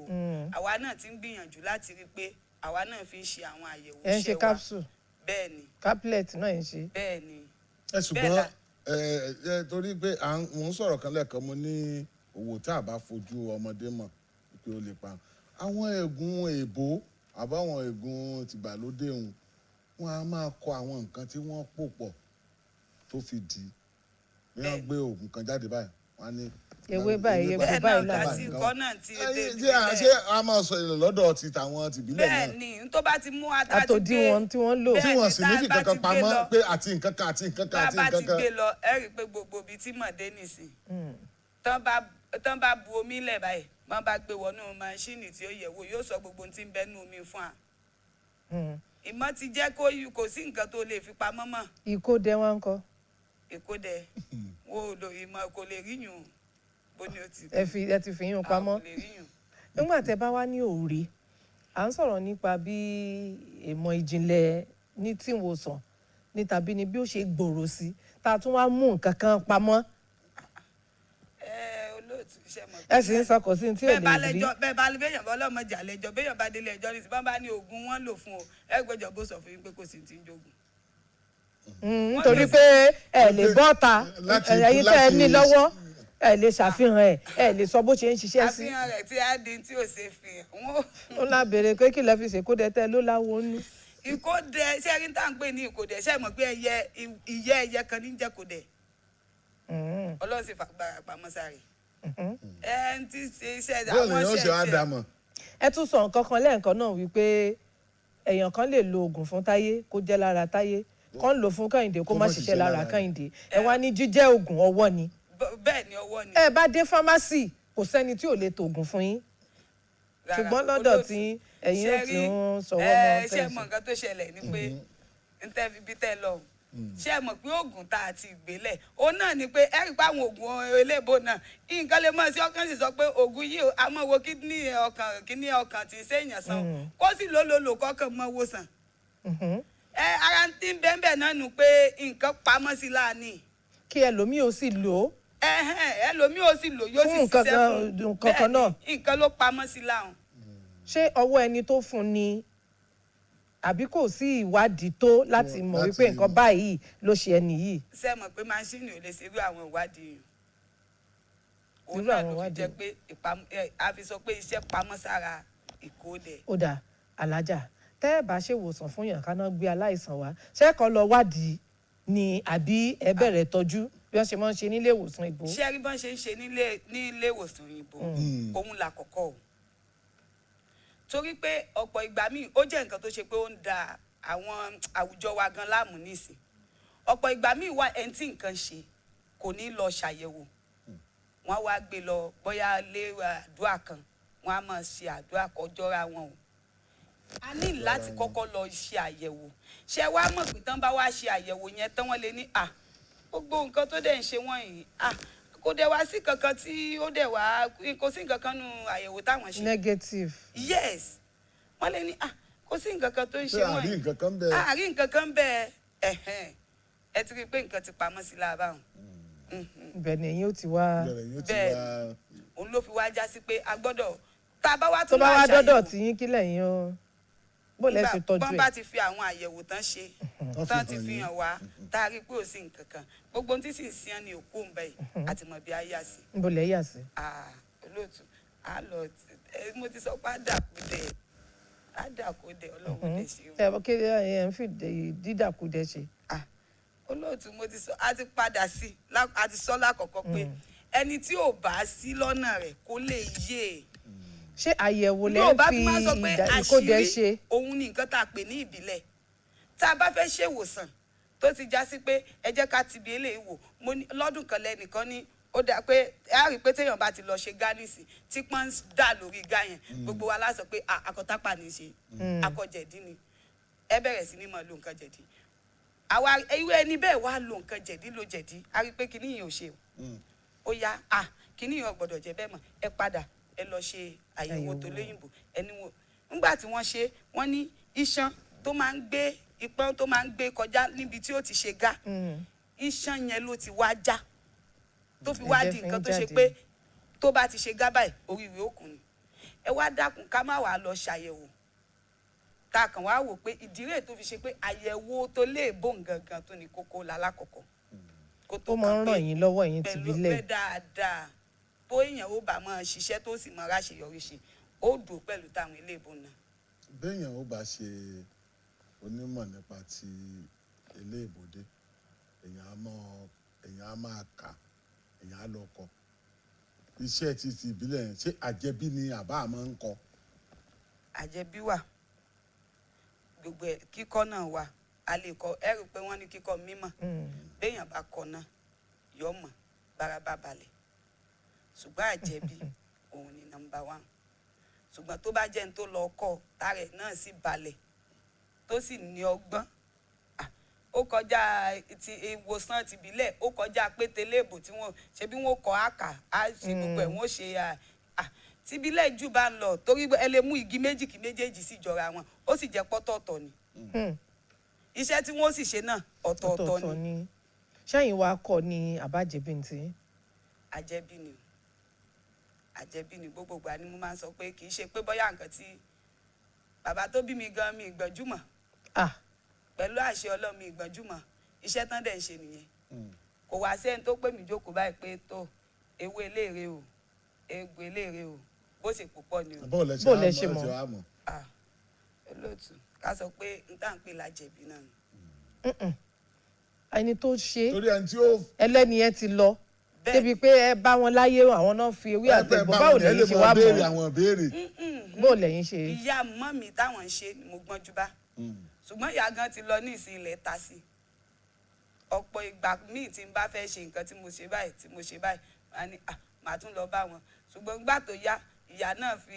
Àwa náà ti ń gbìyànjú láti rí i pé àwa náà fi ń ṣe àwọn àyẹ̀wò Ẹ ń ṣe iṣẹ́ wa. Capsule. Bẹ́ẹ̀ ni. Caplet náà ń ṣe. Bẹ́ẹ̀ ni. Ẹ ṣùgbọ́n Bẹ́ẹ̀. ẹ ẹ torí pé mò ń sọ̀rọ̀ kan lẹ́ẹ̀kan, mo ní òwò tá a bá fojú ọmọdé mọ̀ pé ó lè pa àwọn ẹ̀gún èbó àbáwọn ẹ̀gún tìgbàlódé òun, wọn á máa kọ àwọn nǹkan tí wọ́n pò pọ̀ tó fi dì í. Bí wọ́n gbé oògùn kan jáde báyìí, wọ́n á ní Ewé báyìí, ewé Bẹ́ẹ̀ báyìí náà làwọn. tàbí ikọ́ náà ti dé. Ṣé ṣé a máa sọ ilẹ̀ lọ́dọ̀ ti tàwọn tìbílẹ̀ náà? Bẹ́ẹ̀ ni, n tó bá ti mú ata ti gbé. Àtòdiwọ̀n tí wọ́n lò. Tí wọ́n sì ní Bẹ́ẹ̀ fi ni, tá a bá kankan ti gbé pamọ́ lọ- pé àti nǹkan kan àti nǹkan kan Bá a àti bá nǹkan ti kan. gbé lọ, ẹ rí i pé gbogbo ibi tí mọ̀dé nìsín, tán bá bu omi lẹ̀ báyìí, wọ́n bá gbé wọnú máṣíìnì tí ó yẹ̀ wò, yóò sọ gbogbo ohun tí ń bẹ nú omi fún wa. Ìmọ̀ ti jẹ́ kó yí, kò sí nǹkan tó lè fi pamọ́ mọ́. Ìkódẹ wọn ń kọ́. Ìkódẹ wo lo ìmọ̀ kò lè ríyùn bó ni ó ti. Ẹ fi ẹ ti fi yún pamọ́. Kò lè ríyùn. Nígbà tẹ bá wá ní òòrè, à ń sọ̀rọ̀ nípa bí ìmọ̀ ìjìnlẹ̀ ní tí ìwòsàn ní tàbí ní bí ó ṣe gbòòrò sí, tá a tún wá mú nǹkan kan pamọ́. Ẹ olóòtú, Ṣé mọ̀ Ẹ sì ń sọ kò sí ní tí ò bẹ́ẹ̀ bá lè rí. lẹ́jọ́, bẹ́ẹ̀ bá béèyàn bá ọlọ́mọjà lẹ́jọ́, béèyàn bá délé ẹjọ́ ní ti bá bá ní oògùn wọn lò fún o, ẹ gbẹ́jọ́ bó sọ fún yín pé kò sí ti ń jogun. Nítorí pé ẹ lè bọ́ ta ẹ̀yin tẹ́ ẹ ní lọ́wọ́, ẹ lè ṣàfihàn ẹ, ẹ lè sọ bó ṣe ń ṣiṣẹ́ sí. Àfihàn rẹ̀ tí á di tí ò ṣe fi hàn wọ́n. Ó lá béèrè pé kí lẹ fi ṣèkódẹ tẹ ló láwo nú. Ìkódẹ, ṣé ẹni tá à ń pè ní ìkódẹ, ṣé ẹ mọ̀ pé ẹyẹ ìyẹ́ ẹyẹ kan ní jẹ́ kódẹ? Ọlọ́run sì fàgbára pamọ́ sáré ẹ ń tí ṣe iṣẹ́ Bóòlù àwọn yóò ṣe iṣẹ́ wá tiẹ̀. dàmọ̀. Ẹ tún sọ nǹkan kan lẹ́ẹ̀kan náà wípé èèyàn kan lè lo oògùn fún Táyé kó jẹ́ lára Táyé, kán lò fún Kẹ́hìndé kó má ṣiṣẹ́ lára Kẹ́hìndé. Ẹ wá ní jíjẹ́ oògùn ọwọ́ ni. Bẹ́ẹ̀ ni, ọwọ́ ni. Ẹ bá dé fámásì, kò sẹ́ni tí ò lè tòògùn fún yín. Rárá, Ṣùgbọ́n lọ́dọ̀ olóòtú, tí ẹ̀yin ó ṣe ti rí, ń sọwọ́ mọ́ ẹ, ṣé tẹ̀sí. mọ nǹkan tó ṣẹlẹ̀ ni pé n tẹ́ fi bí tẹ́ lọ, ṣé ẹ mọ̀ pé oògùn tá a ti gbélẹ̀ òun náà ni pé ẹ rí pé àwọn oògùn eléèbó náà, nǹkan lè mọ̀ sí ọkàn, sì sọ pé oògùn yìí o, a mọ̀ wo kídìní ọkàn, kíní ọkàn tí ń ṣèyàn sàn, kó sì lólòlò kọ́kàn mọ́ wo sàn. Ẹ ara ń tí ń bẹ́ẹ̀ náà nù pé nǹkan pamọ́ sí láàánì. Kí ẹlòmíì ó sì lò ó. Ẹhẹ́n, ẹlòmíì ó sì lò, yóò sì Fún nǹkan ṣiṣẹ́ fún. nǹkan kan Bẹ́ẹ̀ náà. ni, nǹkan ló pamọ́ sí láàrún. Ṣé ọwọ́ ẹni tó fún ni, àbí kò sí ìwádìí tó láti mọ̀ Láti wípé nǹkan báyìí ló ṣe ẹni yìí? Ṣé mọ̀ pé máṣíìnì ò lè ṣe irú àwọn ìwádìí yìí? Òun Irú náà àwọn ló fi ìwádìí jẹ́ pé a fi sọ pé iṣẹ́ pamọ́ sára ìkódẹ. Ó dà, alájà, tẹ́ ẹ bá ṣèwòsàn fún yàn, káná gbé aláìsàn wá, ṣé kọ́ lọ wádìí ni, àbí ẹ bẹ̀rẹ̀ tọ́jú bí wọ́n ṣe máa ń ṣe nílé ìwòsàn ìbò? Ṣé rí bọ́n ṣe ń ṣe nílé ìwòsàn òyìnbó, òun là kọ́kọ́ o, torí pé ọ̀pọ̀ ìgbà míì ó jẹ́ nǹkan tó ṣe pé ó ń da àwọn àwùjọ wa gan láàmú nísìn. Ọ̀pọ̀ ìgbà míì wà, ẹni tí nǹkan ṣe kò ní lọ ṣàyẹ̀wò, wọ́n á wá gbé lọ bóyá lé àdúrà kan, wọ́n á máa ṣe àdúrà kọjọ́ra wọn o. A ní láti kọ́kọ́ lọ ṣe àyẹ̀wò. Ṣé wàá mọ̀ pé tán bá wá ṣe àyẹ̀wò yẹn tán, wọ́n lè ní à gbogbo nǹkan tó dẹ̀ ń ṣe wọ́n yìí, à kò dẹ̀ wá sí kankan tí ó dẹ̀ wá, kò sí nǹkan kan nù àyẹ̀wò táwọn ṣe. Negative. Yes, wọ́n lè ní à kò sí nǹkan kan tó ń Ṣé ṣe wọ́n àrí yìí. nǹkan kan bẹ́ẹ̀? Àárí nǹkan kan bẹ́ẹ̀. Ẹ̀hẹ́n, ẹ ti rí i pé nǹkan ti pamọ́ sí lára wọn. Ibẹ̀ ni ẹ̀yin ó ti wá. Bẹ̀rẹ̀ yóò ti Bẹ́ẹ̀. wá. Òun ló fi wá já sí pé a gbọ́dọ̀ tá a bá wá Tó tún bá wá wá dọ́dọ̀ ṣàyẹ̀wò tí yín, kí lẹ̀yin ó bó lẹ́ ṣe tọ́jú bọ́n ẹ̀? bá ti fi àwọn àyẹ̀wò tán ṣe Tán tán fi ti hàn fi yín. hàn wá, tá a rí pé ò sí nǹkan kan, gbogbo ohun tí sì ń sìn ní òkú ń bẹ yìí, àti mọ̀ bí a yà sí. Níbo lẹ́ yà sí? Ah, olóòtú, a lọ mo ti sọ pé àdàkúdẹ àdàkúdẹ, Ọlọ́run lè ṣe o. Ẹ kí ẹ ń fi dídàkudẹ ṣe? Ah, olóòtú, mo ti sọ, a ti padà sí a ti sọ lákọ̀ọ́kọ́ pé ẹni tí ò bá sí lọ́nà rẹ̀ kó lè yé e. Ṣé àyẹ̀wò lẹ́ Yóò ń bá fi fi máa sọ pé ìkódẹ àṣírí ṣe? òun ni nǹkan tá a pè ní ìbílẹ̀. Tá a bá fẹ́ ṣèwòsàn tó ti já sí pé ẹ jẹ́ ká ti bi eléyìí wò, mo ní lọ́dún kan lẹ́nìkan ní ó dáa pé ẹ á rí i pé téèyàn bá ti lọ ṣe gánísì tí pọ́n ń dà lórí gá yẹn, gbogbo wa la sọ pé "Ah, akọtápà ní í ṣe, akọjẹ̀dí ni." Ẹ bẹ̀rẹ̀ sí ní máa lo nǹkan jẹ̀dí. Àwa irú ẹni bẹ́ẹ̀ wá lo nǹkan jẹ̀dí, lo jẹ̀dí, a rí i pé kinní yẹn ò ṣe o. Ó yá, à kinní yẹn ò gbọ́dọ̀ jẹ́ bẹ́ẹ̀ mọ́, ẹ padà, ẹ lọ ṣe àyẹ̀wò tó Àyẹ̀wò. lóyìnbó. Ẹni wo nígbà tí wọ́n ṣe, wọ́n ní iṣan tó máa ń gbé ìpọ́n tó máa ń gbé kọjá níbi tí ó ti ṣe gá, iṣan yẹn ló ti wá já, tó fi wá Ẹ̀jẹ̀ di fi ń nǹkan tó ṣe jáde. pé tó bá ti ṣe gá báyìí, orí ìwé òkun ni. Ẹ wá dákun, ká má wàá lọ ṣàyẹ̀wò tá a kàn wá wò pé ìdí rẹ̀ tó fi ṣe pé àyẹ̀wò tó lè bò ń gangan tó ní kókó lálákọ̀ọ́kọ́ kó tó Ó máa ń kàn pé ràn yín lọ́wọ́, ẹ̀yin pẹ̀lú tìbílẹ̀. pé dáadáa tó èèyàn ó bá máa ṣiṣẹ́ tó sì máa ráṣeyọrí ṣe, ó dùn pẹ̀lú táwọn ilé ìbò náà. Béèyàn ó bá ṣe onímọ̀ nípa ti eléèbòdé, èèyàn á mọ̀, èèyàn á máa kà, èèyàn á lọ kọ iṣẹ́ ti ìbílẹ̀ yẹn. Ṣé àjẹbí ni àbá máa ń kọ? Àjẹbí wà, gbogbo ẹ̀ kíkọ́ náà wà, a lè kọ. Ẹ rí i pé wọ́n ní kíkọ́ mímọ̀. Béèyàn bá kọ náà yọ mọ̀ bárabá balẹ̀, ṣùgbọ́n àjẹbí òun ni number one. Ṣùgbọ́n tó bá jẹ́ ní tó lọ kọ́ tààrẹ̀ náà sì balẹ̀, tó sì ní ọgbọ́n, ah, ó kọjá ti ìwòsàn tìbílẹ̀, ó kọjá pété léèbò tí wọ́n ṣe bí wọ́n kọ́ àkà á ṣe gbogbo ẹ̀ wọ́n ṣe tìbílẹ̀ jù bá ń lọ, torí ẹ lè mú igi méjì kí méjèèjì sì jọra wọn, ó sì jẹ́ pọ́tọ̀ọ̀tọ̀ ni. Iṣẹ́ tí wọ́n sì ṣe náà ọ̀tọ̀ọ̀tọ̀ Ọ̀tọ̀ọ̀tọ̀ ni. Ni ṣẹ́yìn wa kọ́ ni àbájẹ́bí ní ti? Àjẹbí ni o. Àjẹbí ni. Gbogbo ìgbà ni mo máa ń sọ pé kì í ṣe pé bóyá nǹkan tí bàbá tó bí mi gan mi ìgbọ́njúmọ̀. Ah. Pẹ̀lú àṣẹ Ọlọ́run, mi ìgbọ́njúmọ̀. Iṣẹ́ tán dẹ̀ ń ṣe nìyẹn. Kò wá sẹ́ni tó pè mí jókòó báyìí pé tó ewé eléèrè o, egbò eléèrè o, bó ṣe púpọ̀ ni o. Bó lẹ ṣe Bó lẹ á ṣe mọ̀, mọ̀? ṣe á mọ̀. Ah, olóòtú, ká sọ pé n tá à ń pè lájẹ̀bí náà ni. Ẹni tó ṣe é, Torí ẹni tí ó ẹlẹ́ni yẹn ti lọ Bẹ́ẹ̀. débi pé ẹ bá wọn láyé, àwọn náà fi ewé àtẹ̀gbọ́. Báwo ẹ lè lẹ́yìn ṣe máa wá béèrè mọ̀? àwọn béèrè. Bó lẹ́yìn ṣe? Ìyá mọ́ mi táwọn ń ṣe ni mo gbọ́njú bá, ṣùgbọ́n ìyá gan ti lọ ní ìsìn, ilẹ̀ ta sí. Ọ̀pọ̀ ìgbà míì tí n bá fẹ́ ṣe nǹkan tí mo ṣe báyìí, tí mo ṣe báyìí, màá ní, "Ah, màá tún lọ bá wọn." Ṣùgbọ́n gbà tó yá, ìyá náà fi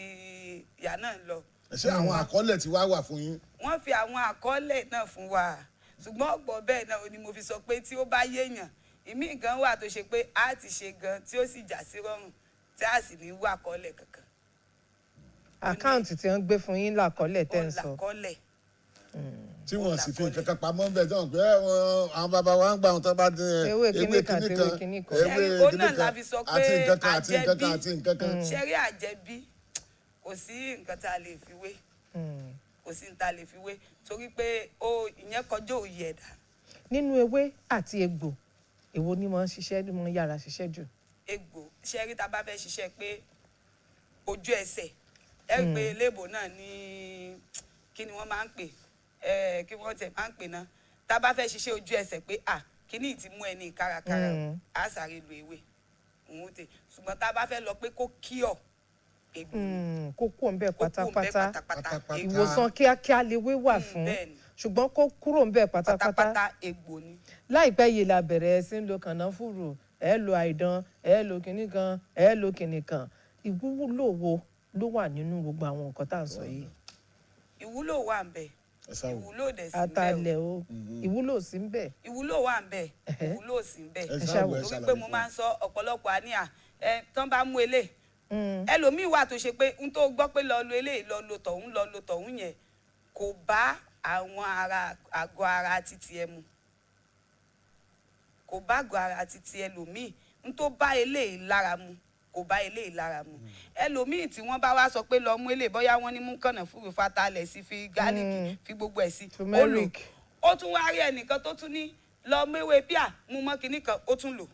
ìyá náà lọ. Ṣé àwọn àkọọ́lẹ̀ tí wàá wà fún yín? Wọ́n fi àwọn àkọọ́lẹ̀ náà fún wa, ṣùgbọ́n ọ̀pọ̀ bẹ́ẹ̀ náà ni mo fi sọ pé tí ó bá yéèyàn ìmí gan wà tó ṣe pé a ti ṣe gan tí ó sì já sí rọrùn, tí a sì ní wà àkọọ́lẹ̀ kankan. Account tí wọ́n gbé fún yín làkọọ́lẹ̀ tẹ́ Ó ń sọ. làkọọ́lẹ̀. Tí wọ́n sì fi nǹkan kan pamọ́ ń bẹ̀ tí wọ́n pé àwọn bàbá wa ń gbà wọn tó bá dín Ewé kinní kan àti ewé kinní kan. Ewé Ṣẹ́rí, ó kinní náà la kan fi sọ pé àti nǹkan kan àti nǹkan kan àjẹbí. àti nǹkan kan. Ṣẹ́rí, àjẹbí, kò sí nǹkan tá a lè fi wé. Kò sí nǹkan tá a lè fi wé, torí pé ó ìyẹn kọjá òye ẹ̀dá. Nínú ewé àti egbò, èwo ni mo ń ṣiṣẹ́, ni mo ń yára ṣiṣẹ́ jù? Egbò. Ṣẹ́rí, tá a bá fẹ́ ṣiṣẹ́ pé ojú ẹsẹ̀, ẹ rí i pé léèbò náà ní kí ni wọ́n máa ń pè ẹ, kí wọ́n tẹ̀ máa ń pè náà, tá a bá fẹ́ ṣiṣẹ́ ojú ẹsẹ̀ pé à kíní ti mú ẹni kárakára o, á sáré lu ewé òun ó tè. Ṣùgbọ́n tá a bá fẹ́ lọ pé kó kíọ̀, egbò ni. Kó kúrò ńbẹ̀ Kó kúrò ńbẹ̀ pátápátá. pátápátá. Pátápátá. Egbò. Ìwòsàn kíákíá lewé wà fún, Bẹ́ẹ̀ ni. ṣùgbọ́n kó kúrò ńbẹ̀ pátápátá, Pátápátá, egbò ni. Láìpẹ́ yìí la bẹ̀rẹ̀ sí ń lo kànáfùrù, ẹ lo àìdán, ẹ lo kinní kan, ẹ lo kinní kan. Ìwúlò wo ló wà nínú gbogbo àwọn nǹkan tá à ń sọ yìí? Ìwúlò wà ń bẹ̀. Ẹ sáwò. Ìwúlò dẹ̀ sí ń bẹ̀ o. Atalẹ̀ o, ìwúlò sí ń bẹ̀. Ìwúlò wà ń bẹ̀, ìwúlò sí ń bẹ̀. Ẹ Ẹ sáwò, ẹ Torí ṣàlàyé pé mo fún máa wa. ń sọ ọ̀pọ̀lọpọ̀ àníyàn ẹ tán bá mú elé ẹlòmíì wà tó ṣe pé n tó gbọ́ pé lọ lo eléyìí, lọ lo tọ̀hún, lọ lo tọ̀hún yẹn, kò bá àwọn ara àgọ́ ara títí ẹ mu, kò bá àgọ́ ara títí ẹlòmíì. N tó bá eléyìí lára mu kò bá eléyìí lára mu. Ẹlòmíì tí wọ́n bá wá sọ pé lọ mú eléyìí, bóyá wọ́n ní mú kànáfùrù, fatalẹ̀ sí, fi garlic, fi gbogbo ẹ̀ sí, ó lò. Turmeric. Ó tún wá rí ẹnìkan tó tún ní lọ méwé píà mú mọ́ kinní kan, ó tún lò.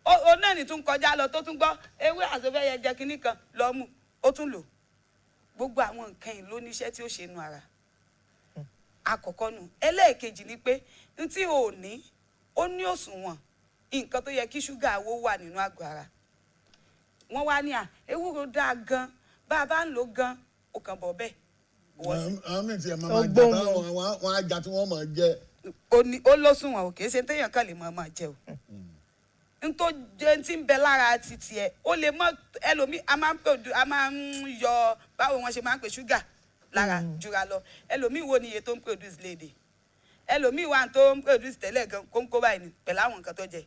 Ó náà ní tún kọjá lọ, tó tún gbọ́ ewé àsọfẹ́yẹ jẹ kinní kan, lọ mú, ó tún lò. Gbogbo àwọn nǹkan yìí ló níṣẹ́ tí ó ṣe nu ara. Àkọ́kọ́ nù. Ẹlẹ́ẹ̀kejì ni pé n tí o ní, ó ní òṣùwọ̀n nǹkan tó yẹ kí ṣúgà wo wà nínú àgọ́ ara. Wọ́n wá ní à ewúro dáa gan, bá a bá ń lò gan, ó kàn bọ̀ bẹ́ẹ̀. Wọ́n sì Àwọn míì tiẹ̀ máa Ó máa jà gbóhùn. táwọn wọn á jà tí wọ́n máa jẹ. Ó ní ó lóṣùwọ̀n ò, kìí ṣe téèyàn kàn lè mọ̀ ọ́n jẹ o. N tó jẹ tí ń bẹ lára títì ẹ, ó lè mọ ẹlòmíì. A máa ń pè a máa ń yọ, báwo wọn ṣe máa ń pè, ṣúgà lára jura lọ. Ẹlòmíì wo ni iye tó ń produce léde, ẹlòmíì wà tó ń produce tẹ́lẹ̀ gan kóńkó báyìí ni pẹ̀lú àwọn nǹkan tó jẹ.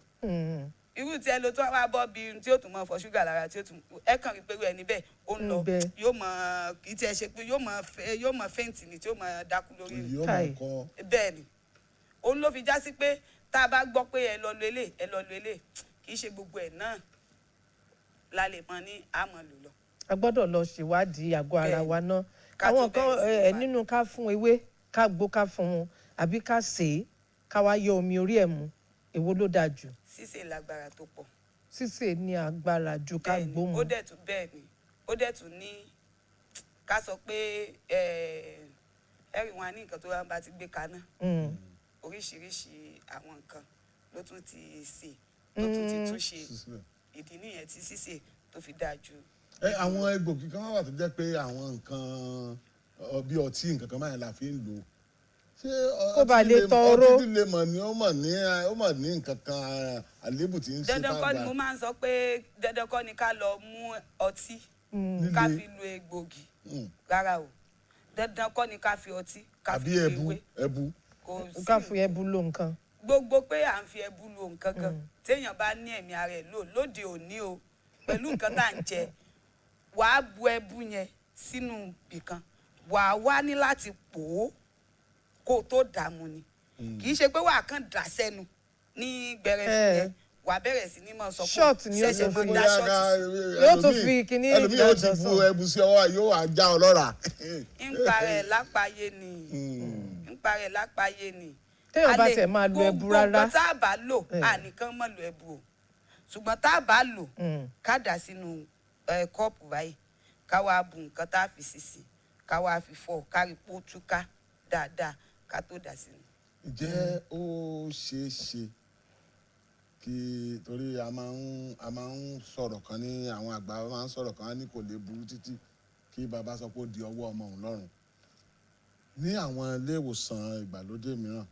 Irú tí ẹ lo tó wá bọ́ bí tí ó tún mọ fọ ṣúgà lára, tí ó tún ẹ kàn rí pé irú ẹni bẹ́ẹ̀ ó ń lọ Ń bẹ. yóò mọ, kì í tiẹ̀ ṣe pé yóò mọ fẹ́, yóò mọ faint ni, tí ó mọ dákú lórí rẹ̀. Èyí ó máa Kai. kọ́. Bẹ́ẹ̀ ni, òun ló fi já sí pé tá a bá gbọ́ pé ẹ lọ lo elé, ẹ lọ lo elé, kì í ṣe gbogbo ẹ̀ náà la lè mọ ní àmọ́ lò lọ. A gbọ́dọ̀ lọ ṣèwádìí àgọ́ ara Bẹ́ẹ̀ni. wa náà. Ká Àwọn tó kan bẹ̀rẹ̀ sí ní ẹ wá. nínú ká fún ewé, ká gbó, ká fún wọn, àbí ká sè é, ká wá yọ omi orí ẹ̀ mu, èwo ló dáa jù? Sísè lágbára tó pọ̀. Sísè ní agbára ju ká Bẹ́ẹ̀ ni, gbó mu. ó dẹ̀ tún, bẹ́ẹ̀ ni, ó dẹ̀ tún ní ká sọ pé ẹ̀rì wọn á ní nǹkan tó bá ti gbé kaná, oríṣiríṣi àwọn nǹkan ló tún ti sè, ló tún ti tún ṣe. Ìdí nìyẹn tí sísè tó fi dáa ju. Ẹ àwọn egbògi kan wà tó jẹ́ pé àwọn nǹkan bí ọtí, nǹkan kan báyìí la fi ń lò. Ṣé Kó bá ọtí lè tọ oró. Ọtí líle mọ̀ ni ó mọ̀ ní nǹkan kan àléébù tí ń ṣe Dandan kọ́ ni mo fáwọn. máa ń sọ pé dandan kọ́ ni ká lọ mú ọtí ká fi lu egbògi. Rárá o, dandan kọ́ ni ká fi ọtí ká Àbí fi lu ẹbu ewé. Ẹbu. Kò sí Ká fi ẹbu ló nǹkan. Gbogbo pé à ń fi ẹbu lu nǹkan kan, téèyàn bá ní ẹ̀mí ara ẹ̀ lò lóde òní o, pẹ̀lú nǹkan tá à ń jẹ, wàá bu ẹbu yẹn sínú ibìkan, wàá wá ní láti pò ó kó o tó dààmú ni. Kì í ṣe pé wàá kàn dà sẹ́nu ní gbẹrẹfu Eh. yẹn. Wà bẹ̀rẹ̀ sí ní máa sọ pé Short ni ó ṣẹ̀ṣẹ̀ tún máa fi- dá short sí. Yóò tún fi kinní ẹlòmíì yóò ti ìdájọ́ bu sàn. ẹbu sí ọwọ́, yóò wá já ọ lọ́ra. Ń parẹ́ lápáyé ni, ń parẹ́ lápáyé ni. Téèyàn bá A lè- tiẹ̀ máa lo ẹbu gbogbo rárá. nǹkan tá a bá lò, Eh. a nìkan mọ̀ lo ẹbu o, ṣùgbọ́n tá a bá lò, Mm. ká dà sínú kọ́ọ̀pù báyìí, ká wá bu nǹkan tá a fi sisi, ká wá fi fọ́, ká rí pó túká dáadáa ká tó dà sínú. Ǹjẹ́ ó ṣeé ṣe kí, torí a máa ń sọ̀rọ̀ kan ní, àwọn àgbà máa ń sọ̀rọ̀ kan, á ní kò lè burú títí kí bàbá sọ pé ó di ọwọ́ ọmọ òun lọ́rùn. Ní àwọn ilé ìwòsàn ìgbàlódé mìíràn,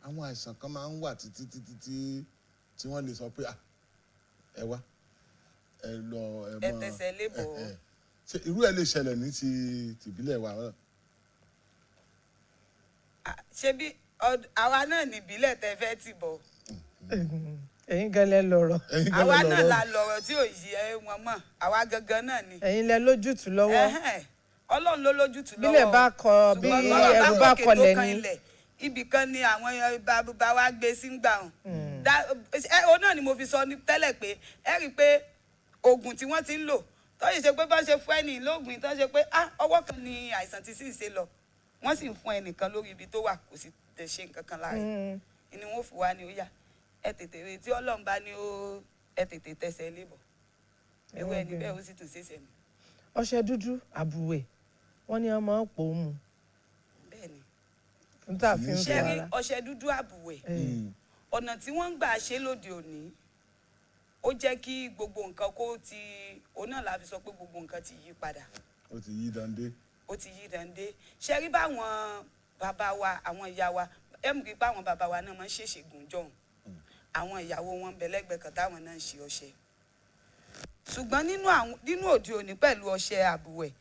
àwọn àìsàn kan máa ń wà títí títí tí wọ́n lè sọ pé, "Ah, ẹ wá, ẹ lọ, ẹ Ẹ mọ tẹsẹ̀ lébọ̀. ẹ." Ṣé irú ẹ lè ṣẹlẹ̀ ní ti tìbílẹ̀ wa náà? Ah, ṣebí àwa náà níbílẹ̀ tẹ fẹ́ tì bọ̀. Ẹ̀yin gan lẹ lọ́rọ̀. Ẹ̀yin gan Àwa lẹ náà lọ́rọ̀. la lọ̀rọ̀ tí ò yí ẹ wọn mọ̀, àwa gangan náà ni. Ẹ̀yin lẹ lójútùú lọ́wọ́. Ẹhẹ́n, Ọlọ́run ló lójútùú lọ́wọ́. Bílẹ̀ bá kọ bí Ṣùgbọ́n bọ́rọ̀ ẹrù bá kòkè tó kọlẹ̀ kan ni. ilẹ̀, ibì kan ni àwọn bàbá wa gbé sí ń gbà hàn. Òun náà ni mo fi sọ ní tẹ́lẹ̀ pé ẹ rí i pé oògùn tí wọ́n ti ń lò tó yìí ṣe pé bá ṣe fún ẹni lóògùn tó ṣe pé, ah, ọwọ́ kan ni àìsàn ti sì ń ṣe lọ, wọ́n sì ń fún ẹnìkan lórí ibi tó wà, kò sì tẹ̀ ṣe nǹkan kan lára ẹ̀, ni wọ́n fi wá ní ó yá, ẹ tètè retí Ọlọ́run bá ní ó, ẹ tètè tẹsẹ̀ lébọ̀ ewé ẹni bẹ́ẹ̀, ó sì tún ṣẹ̀ṣẹ̀ mi. Ọṣẹ dúdú àbùwẹ̀, wọ́n ní wọ́n máa ń pò ó mu. Bẹ́ẹ̀ ni. N tá a fi ń Ṣe fọ rí ara. ọṣẹ dúdú àbùwẹ̀, ọ̀nà tí wọ́n ń gbà ṣe lóde òní, ó jẹ́ kí gbogbo nǹkan kó ti, òun náà la fi sọ pé gbogbo nǹkan ti yí padà. Ó ti yí dande. Ó ti yí dande. Ṣe rí báwọn bàbá wa, àwọn ìyá wa, ẹ mú kí báwọn bàbá wa náà máa ń ṣèṣègùn jọ̀hún, àwọn ìyàwó wọn ń bẹ lẹ́gbẹ̀ẹ́ kan táwọn náà ń ṣe ọṣẹ, ṣùgbọ́n nínú òde òní pẹ̀lú ọṣẹ àbùwẹ̀,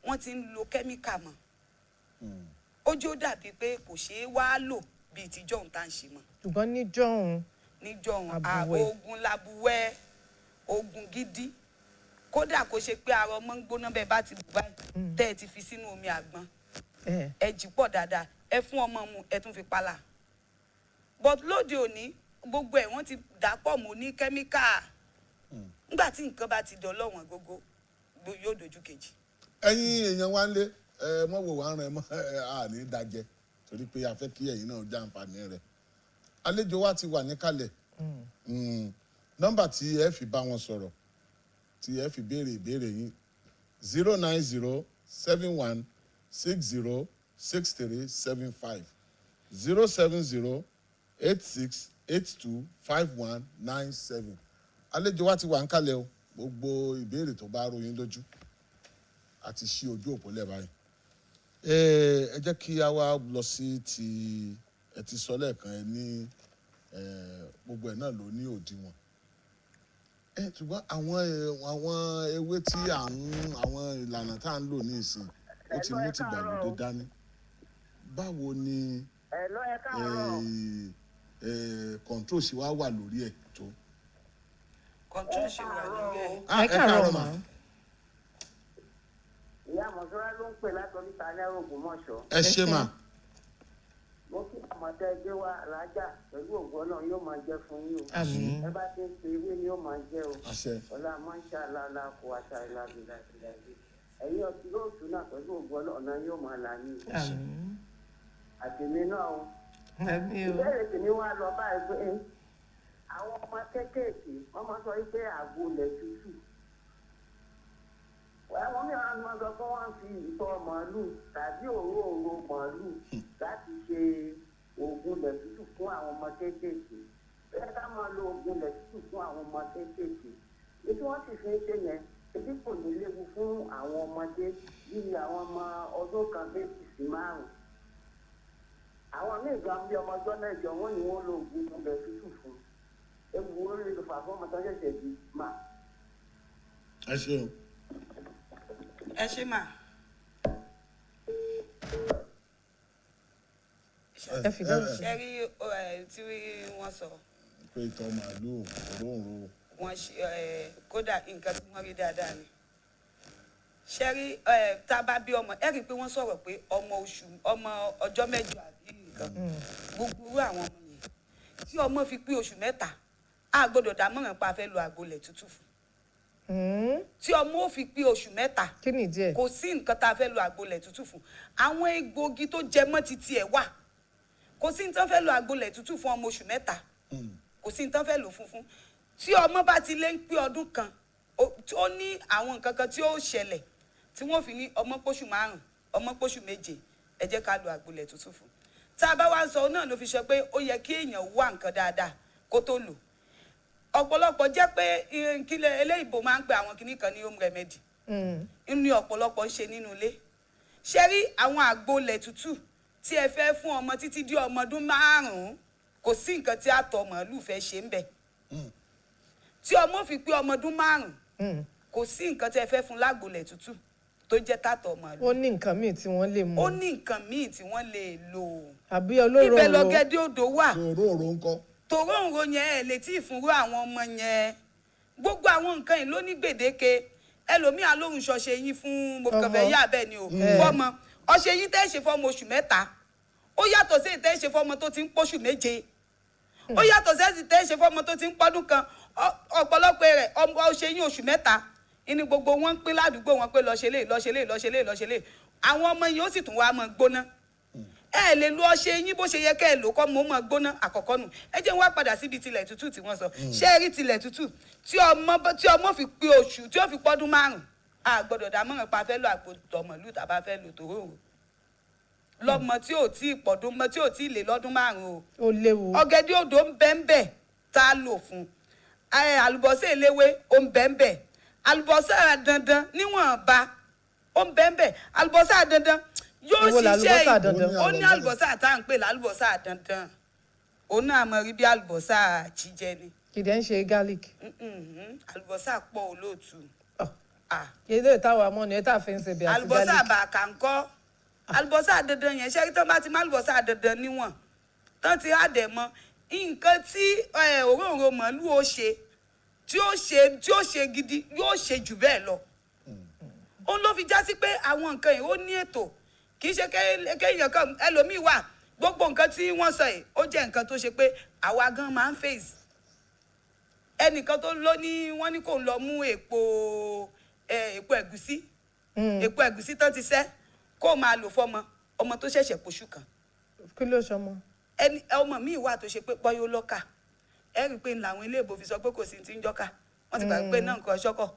wọ́n ti ń lo kẹ́míkà mọ́. Ojú ó dàbí pé kò ṣeé wá lò bíi tìjọ́hún tá à ń ṣe mọ́. Ṣùgbọ́n níjọ́hun, Níjọ́hun, àbùwẹ̀. Oògùn làbùwẹ̀, oògùn gidi. Kódà kó ṣe pé ara ọmọ ń gbóná, bẹ́ẹ̀ bá ti bù báyìí, tẹ́ ẹ ti fi sínú omi àgbọn, ẹ jì pọ̀ dáadáa, ẹ fún ọmọ mu, ẹ tún fi pala. But lóde òní, gbogbo ẹ̀ wọ́n ti dà pọ̀ mọ́ ní kẹ́míkà. Nígbà tí nǹkan bá ti dọ̀lọ́wọ̀n gógó, yóò dojú kejì. Ẹ̀yin èèyàn wa ń lé, ẹ mọ wò wá ràn, ẹ mọ ẹ à ní dájẹ, torí pé a fẹ́ kí ẹ̀yin náà jẹ àǹfààní rẹ̀. Àlejò wa ti wà níkàlẹ̀. Nọ́mbà tí ẹ fi bá wọn sọ̀rọ̀, tí ẹ fi béèrè ìbéèrè yín, 09071606375, 07086825197. Àlejò wa ti wà níkàlẹ̀ o. Gbogbo ìbéèrè tó bá rú yín lójú, a ti ṣí ojú òpó lẹ̀ báyìí. Ẹ jẹ́ kí a wá lọ sí ti ẹ ti sọ lẹ́ẹ̀kan, ẹ ní gbogbo ẹ̀ náà ló ní òdiwọ̀n ẹ, ṣùgbọ́n àwọn ewé tí à ń, àwọn ìlànà tá à ń lò ní ìsìn, ó ti mú tìgbàlódé dání. Báwo ni Hello, ẹ káàárọ̀. Control ṣe wá wà lórí ẹ̀ tó? Control ṣe wà lórí ẹ̀. Ah, Ẹ káàárọ̀ mà. Ìyá Mọ̀sọ́lá ló ń pè látọ̀ríta náírà Ògbómọ̀ṣọ́. Ẹ ṣe mà. Mo kí àmọ̀tẹ́ ẹgbẹ́ wa rájà, pẹ̀lú ògbọ́n náà yóò máa jẹ́ fún yín o. Àmín. Ẹ bá ti ń pe ewé ni yóò máa jẹ́ o. Àṣẹ. Ọlá mọ́ṣá aláàlá kó aṣá ìlàbìlà ìlàbì. Ẹ̀yin ọtí lóòtú náà, pẹ̀lú ògbọ́n náà ọ̀nà yóò máa là ní o. Àmín. Àtẹ̀mí náà o. Àmín o. Ìbéèrè tèmi wá lọ báyìí pé àwọn ọmọ kéékèèké, wọ́n máa sọ wípé àgbo lẹ̀ tútù, àwọn mìíràn máa sọ pé wọ́n fi ìtọ̀ màálù tàbí òróǹro màálù láti ṣe oògùn lẹ̀ tútù fún àwọn ọmọ kéékèèké. Bẹ́ẹ̀ ká máa lo oògùn lẹ̀ tútù fún àwọn ọmọ kéékèèké èyí tí wọ́n sì fi ń ṣe yẹn, ebi kò ní léwu fún àwọn ọmọdé bíi àwọn ọmọ ọdún 1, 2 sí 5? Àwọn míì gan bí ọmọ ọjọ́ 8, wọ́n ní wọ́n lo oògùn ilẹ̀ tútù fún. Ewu wo ló lè fà fún ọmọ tó ṣẹ̀ṣẹ̀ bí mà? Ẹ ṣeun. Ẹ ṣe mà. Ẹ fi dáhùn sí. Ṣe rí tí wọ́n sọ, Pé ìtọ̀ màálù, òróǹro. Wọ́n ṣe kódà nǹkan tí wọ́n rí dáadáa ni. Ṣe rí tá a bá bí ọmọ, ẹ rí i pé wọ́n sọ̀rọ̀ pé ọmọ oṣù, ọmọ ọjọ́ 8 àbí nǹkan, gbogbo irú àwọn ọmọ yẹn tí ọmọ fi pé oṣù 3. A gbọ́dọ̀ dámọ̀ràn pa fẹ́ lo àgbo ilẹ̀ tútù fún tí ọmọ ó fi pé oṣù 3. Kí ni ìdí ẹ̀? Kò sí nǹkan tá a fẹ́ lo àgbo ilẹ̀ tútù fún. Àwọn egbòogi tó jẹ mọ́ titi ẹ̀ wà. Kò sí nǹkan fẹ́ lo àgbo ilẹ̀ tútù fún ọmọ oṣù 3. Kò sí nǹkan fẹ́ lò fún tí ọmọ bá ti lé ń pé ọdún kan, ó ní àwọn nǹkan kan tí ó ṣẹlẹ̀ tí wọ́n fi ní ọmọ póṣù 5, ọmọ póṣù 7, ẹ jẹ́ ká lo àgbo ilẹ̀ tútù fún. Tá a bá wá ń sọ náà ló fi sọ pé ó yẹ kí èèyàn wá nǹkan dáadáa kó tó lò. Ọ̀pọ̀lọpọ̀ jẹ́ pé kílẹ̀ eléyìnbó máa ń pe àwọn kinní kan ní home remedy ní ọ̀pọ̀lọpọ̀ ń ṣe nínú ilé. Ṣé rí àwọn àgbo ilẹ̀ tútù tí ẹ fẹ́ fún ọmọ títí di ọmọ ọdún 5, kò sí nǹkan tí àtọ̀ màálù fẹ́ ṣe ń bẹ̀. Tí ọmọ fi pé ọmọ ọdún 5, kò sí nǹkan tí ẹ fẹ́ fún lágbo ilẹ̀ tútù tó jẹ́ tàtọ̀ màálù. Ó ní nǹkan míì tí wọ́n lè mú. Ó ní nǹkan míì tí wọ́n lè lò. Àbí olóró. Ibẹ̀ lọ́gẹ́dẹ́ odò wà. Òróòró ńkọ́? Tòróǹro yẹn ẹ lè tí ì fúnrú àwọn ọmọ yẹn. Gbogbo àwọn nǹkan yìí ló ní gbèdéke. Ẹlòmíà lóhùn ṣọṣe yín fún mo kàn fẹ́ yá bẹ́ẹ̀ ni o fọmọ ọṣẹ yín tẹ́ ṣe fọmọ oṣù 3, ó yàtọ̀ sí tẹ́ ṣe fọmọ tó ti ń pọ́ṣù 7, ó yàtọ̀ sí tẹ́ ṣe fọmọ tó ti ń pọ́dún kan. Ọ̀pọ̀lọpọ̀ rẹ̀ ọṣẹ yín oṣù 3 ìní gbogbo wọn ń pín ládùúgbò wọn pé lọ́ṣẹ lé lọ́ṣẹ lé lọ́ṣẹ lé lọ́ṣẹ lé. Àwọn ọmọ yìí ó sì tún wá mọ́ gbóná. Ẹ lè lo ọṣẹ yín bó ṣe yẹ kẹ́ ẹ lò kọ́ mọ́ mọ́ gbóná àkọ́kọ́ nù. Ẹ jẹ́ n wá padà síbi tilẹ̀ tútù tí wọ́n sọ. Ṣé ẹ rí tilẹ̀ tútù tí ọmọ fi pé oṣù tí ó fi pọ́dún 5, a gbọ́dọ̀ dámọ̀ràn pa fẹ́ lo àgbo tọmọlú tàbá fẹ́ lo tòróòrò lọ́mọ tí ò tí ì pọ̀dún mọ́ tí ò tí ì lé lọ́dún 5 o. Ó léwu. Ọ̀gẹ̀dẹ̀ odò ń bẹ ń bẹ tá a lò fún. Àlùbọ́sà eléwé ó ń bẹ ń bẹ. Àlùbọ́sà dandan níwọ̀nba ó ń bẹ ń bẹ. Àlùbọ́sà dandan yóò ṣiṣẹ́. Ó ní àlùbọ́sà tá à ń pè lálùbọ́sà dandan, òun náà mọ̀ rí bí àlùbọ́sà jíjẹ ni. Kì í dẹ́ ń ṣe garlic. Àlùbọ́sà pọ̀ olóòtú. Ilé ìtawà mọ́ ni ẹ tá a fi ń ṣe bí àti garlic. Àlùbọ́sà bàkà ńkọ́. Àlùbọ́sà dandan yẹn ṣé tán bá ti má àlùbọ́sà dandan níwọ̀n tán ti á dẹ̀ mọ́ nǹkan tí òróǹro màálù ó ṣe tí ó ṣe gidi yóò ṣe jù bẹ́ẹ̀ lọ. Òun ló fi já sí pé àwọn nǹkan yìí ó ní ètò. Kì í ṣe kéèyàn kan ẹlòmíì wà gbogbo nǹkan tí wọ́n sọ yìí ó jẹ́ nǹkan tó ṣe pé àwa gan máa ń face. Ẹnìkan tó ló ní wọ́n ní kò ń lọ mú èpo ẹ̀gúsí, èpo ẹ̀gúsí tán ti sẹ́ kó máa lò fọmọ ọmọ tó ṣẹ̀ṣẹ̀ pòṣù kan. Kí ló ṣọmọ? Ẹni ọmọ míì wà tó ṣe pé bọ́yó lọ́kà. Ẹ rí i pé làwọn ilé ìbò fi sọ pé kò sí ti ń jọ́kà, wọ́n ti gbà pé náà nǹkan ṣọ́kọ̀.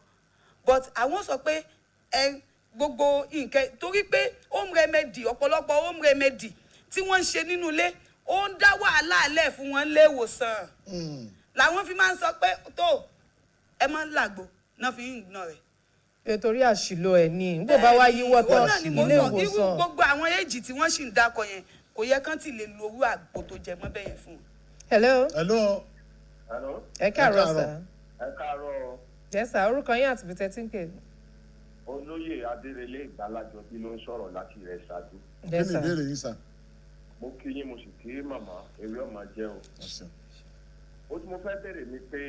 But àwọn sọ pé ẹ gbogbo nǹkan torí pé home remedy, ọ̀pọ̀lọpọ̀ home remedy tí wọ́n ń ṣe nínú ilé ó ń dá wàhálà alẹ́ fún wọn lé ìwòsàn. Làwọn fi máa ń sọ pé tó ẹ máa ń làgbo náà fi ń gbọ́n rẹ̀. Torí àṣìlò ẹ̀ ni bó bá wá yíwọ́ tán ilé ìwòsàn. Gbogbo àwọn èjì tí wọ́n sì ń dákọ yẹn kò yẹ kán ti lè lo owó àgbo tó jẹ mọ́ bẹ́yẹn fún wọn. Hello. Hello. Hello. Ẹ káàárọ̀ sà. Ẹ káàárọ̀. Yes sà, orúkọ yín àti bìtẹ́ tí ń pè. Olóyè Adérelé Ìgbàlájọ bí ló ń sọ̀rọ̀ láti rẹ̀ ṣáájú. Kí ni ìbéèrè yín sà? Mo kí yín, mo sì kí màmá, ewé ọmọ jẹ́ o. Ó tí mo fẹ́ bèrè ni pé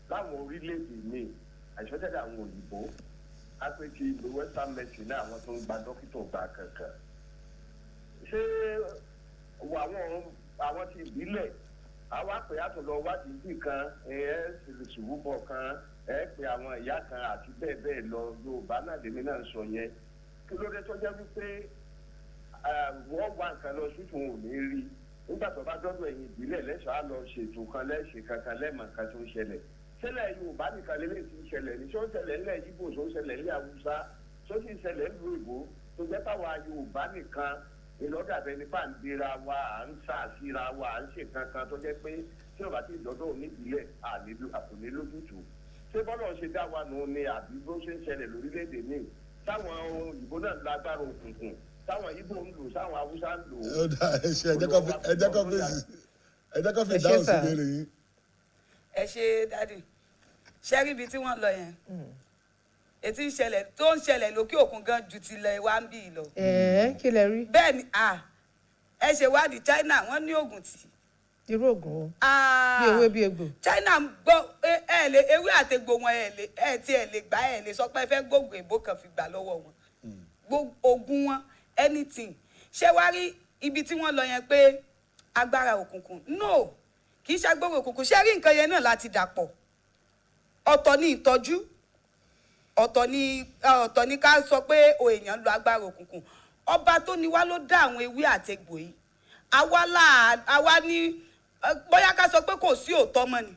láwọn orílẹ̀-èdè míì, àìsọ́jáde àwọn òyìnbó, á pé kí ìlú Western medicine náà àwọn tó ń gba dókítà gba kankan. Ṣé àwọn ti ìbílẹ̀ àwa pè á tó lọ wádìí bí kan, ẹ ṣùgbọ́n kan, ẹ pè àwọn ìyá kan àti bẹ́ẹ̀ bẹ́ẹ̀ lọ. Yorùbá náà lèmi náà ń sọ yẹn. Kí ló dé tó jẹ́ wípé wọ́n wá nǹkan lọ sí fún òní rí nígbà tó bá dọ́dọ̀ ẹ̀yìn ìbílẹ̀ lẹ́sọ̀ á lọ ṣètò kan lẹ́ṣẹ̀ kankan lẹ́mọ̀ nǹkan tó ń ṣẹlẹ̀. Ṣẹlẹ̀ Yorùbá nìkan lélẹ̀ tí ń ṣẹlẹ̀ ní ṣó ń ṣẹlẹ̀ ńlẹ̀ Yíbò, ṣó ń ṣẹlẹ̀ ńlẹ̀ Haúsá, ṣó sì ń ṣẹlẹ̀ ńlú Ìgbò, tó jẹ́ táwa Yorùbá nìkan ìlọ́dàbẹ̀ nípa ń dira wa, à ń sàṣìra wa, à ń ṣe kankan tó jẹ́ pé tí Yorùbá ti dọ́dọ̀ oníbílẹ̀ àtòní lójútùú. Ṣé bọ́lá ṣe dá wa nù ni àbí bó ṣe ń ṣẹlẹ̀ lórílẹ̀‐èdè míì táwọn òyìnbó náà lágbára òkùnkùn, táwọn Ìgbò ń lò, táwọn Haúsá ń lò. Ó dà, ẹ ṣe ẹ jẹ́ kó fi dáhùn sí ìbéèrè yín. Ẹ ṣe dádì, ṣe rí ibi tí wọ́n lọ yẹn, ètí ìṣẹ̀lẹ̀ tó ń ṣẹlẹ̀ lókè òkun gan ju tilẹ̀ wa ń bì lọ. Kí lẹ rí. Bẹ́ẹ̀ ni ẹ ṣe wádìí China, wọ́n ní oògùn tì. Irú oògùn o bí ewé bí egbò. China ń gbọ́ ẹ lè ewé àtegbò wọn, ẹ lè ẹ tí ẹ lè gbà, ẹ lè sọ pé ẹ fẹ́ gbóògùn èbó kan fi gbà lọ́wọ́ wọn, oògùn wọn anything. Ṣé wá rí ibi tí wọ́n lọ yẹn pé agbára òkùnkùn? No, Kì í ṣàgbọ́rọ̀ òkùnkùn. Ṣé rí nǹkan yẹn náà láti dàpọ̀? Ọ̀tọ̀ ni ìtọ́jú, ọ̀tọ̀ ni ká sọ pé o èèyàn lo agbára òkùnkùn. Ọba tó ní wá ló dá àwọn ewé àtegbò yìí. Àwa là àwa ní bóyá ká sọ pé kò sí òótọ́ mọ́ ni,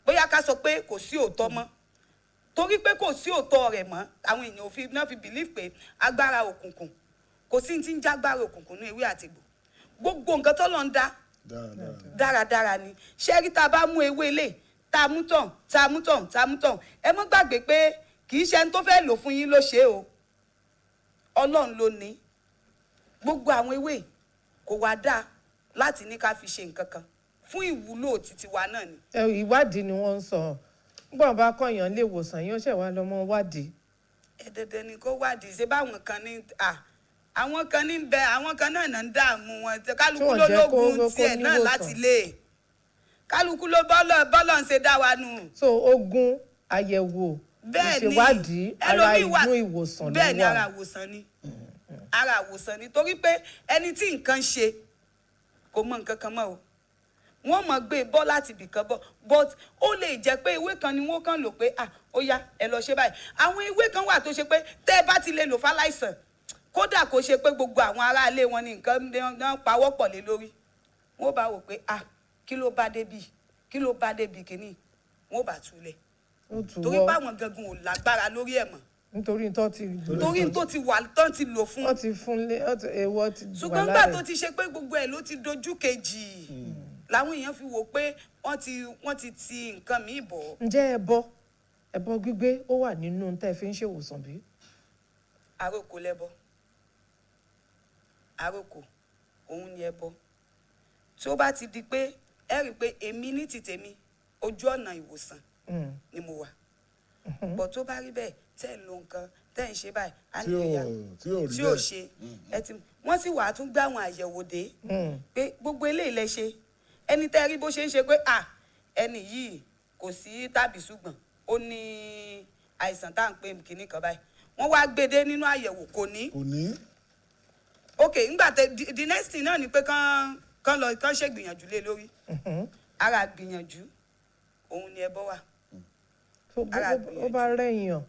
bóyá ká sọ pé kò sí òótọ́ mọ́, torí pé kò sí òótọ́ rẹ̀ mọ́, àwọn èèyàn ò fi náà fi believe pé agbára òkùnkùn kò sí ti ń jágbára òkùnkùn ní ewé àtegbò. Gbogbo nǹkan tó lọ ń dá Dáradára. Dáradára ni. Ṣé rí, tá a bá mú ewé lè tá a mú tàn, tá a mú tàn, tá a mú tàn, ẹ mọ́ gbàgbé pé kì í ṣe ẹni tó fẹ́ lò fún yín ló ṣe é o, Ọlọ́run ló ní gbogbo àwọn ewé. Kò wá dáa láti ní ká fi ṣe nǹkan kan fún ìwúlò títí wa náà ni. Ẹ, ìwádìí ni wọ́n ń sọ. Nígbà wọn bá kọ̀yàn lè wòsàn, yóò ṣẹ̀ wá lọ́mọ wádìí. Ẹ dandan ni kó wádìí. Ṣe báwọn kan ní à àwọn kan ní bẹ, àwọn kan náà ń dààmú wọn. Kálukú Tí wọ́n ló jẹ́ lógun kó tiẹ̀ náà níwòsàn. Láti lé kálukú ló bọ́lọ̀ ń ṣe dá wa nù. So ogun, àyẹ̀wò, Bẹ́ẹ̀ ni. ìṣèwádìí ara Ẹlòmíì inú ìwòsàn ló Bẹ́ẹ̀ ni, wà. ara ìwòsàn ni, ara ìwòsàn ni, torí pé ẹni tí nǹkan ṣe kò mọ nǹkan kan mọ́ o. Wọ́n mọ̀ gbé e bọ́ láti ibìkan bọ́, but ó lè jẹ́ pé ewé kan ni wọ́n kàn lò pé, ah, ó yá, ẹ lọ ṣe báyìí. Àwọn ewé kan wà tó ṣe pé tẹ́ ẹ bá ti lè lò fáláìsàn, kódà kó ṣe pé gbogbo àwọn aráalé wọn ni nǹkan náà pawọ́pọ̀ lé lórí, wọ́n bá wò pé, ah, kí ló bá débi, kí ló bá débi kínní, wọ́n bá túlẹ̀, Ó tù torí wọ́. báwọn gangan ò lágbára lórí ẹ̀ mọ́. Nítorí tó ti Torí tó ti wà tán ti lò fún. Wọ́n ti fún lé, wọ́n ti èèwọ̀ ti wà Ṣùgbọ́n lára gbà ẹ̀. tó ti ṣe pé gbogbo ẹ̀ ló ti dojú kejì làwọn èèyàn fi wò pé wọ́n ti ti nǹkan míì bọ̀. Ǹjẹ́ ẹbọ gbígbé ó wà nínú tẹ́ ẹ fi ń ṣèwòsàn bí? Àròkò lẹ́bọ, àròkò òun ni ẹbọ. Tí ó bá ti di pé ẹ rí i pé èmi ní ti tèmi, ojú ọ̀nà ìwòsàn ni mo wà bọ̀, tó bá rí bẹ́ẹ̀, tẹ́ ẹ̀ lo nǹkan tẹ́ ẹ̀ ń ṣe báyìí á Tí ní ò ìyá tí ò rí tí ò bẹ́ẹ̀. ṣe ẹ ti wọ́n sì wàá tún gbé àwọn àyẹ̀wò dé pé gbogbo eléyìí lẹ ṣe, ẹni tẹ́ rí bó ṣe ń ṣe pé à ẹni yìí kò sí tàbí ṣùgbọ́n ó ní àìsàn tá à ń pè kínní kan báyìí, wọ́n wá gbé dé nínú àyẹ̀wò, kò ní. Kò ní. Ok, ńgbà tẹ the next thing náà ni pé kán lọ kán ṣègbìyànjú lé lórí. Ara gbìyànjú òun ni ẹbọ wà. Tó Ara ó bá rẹ̀yàn,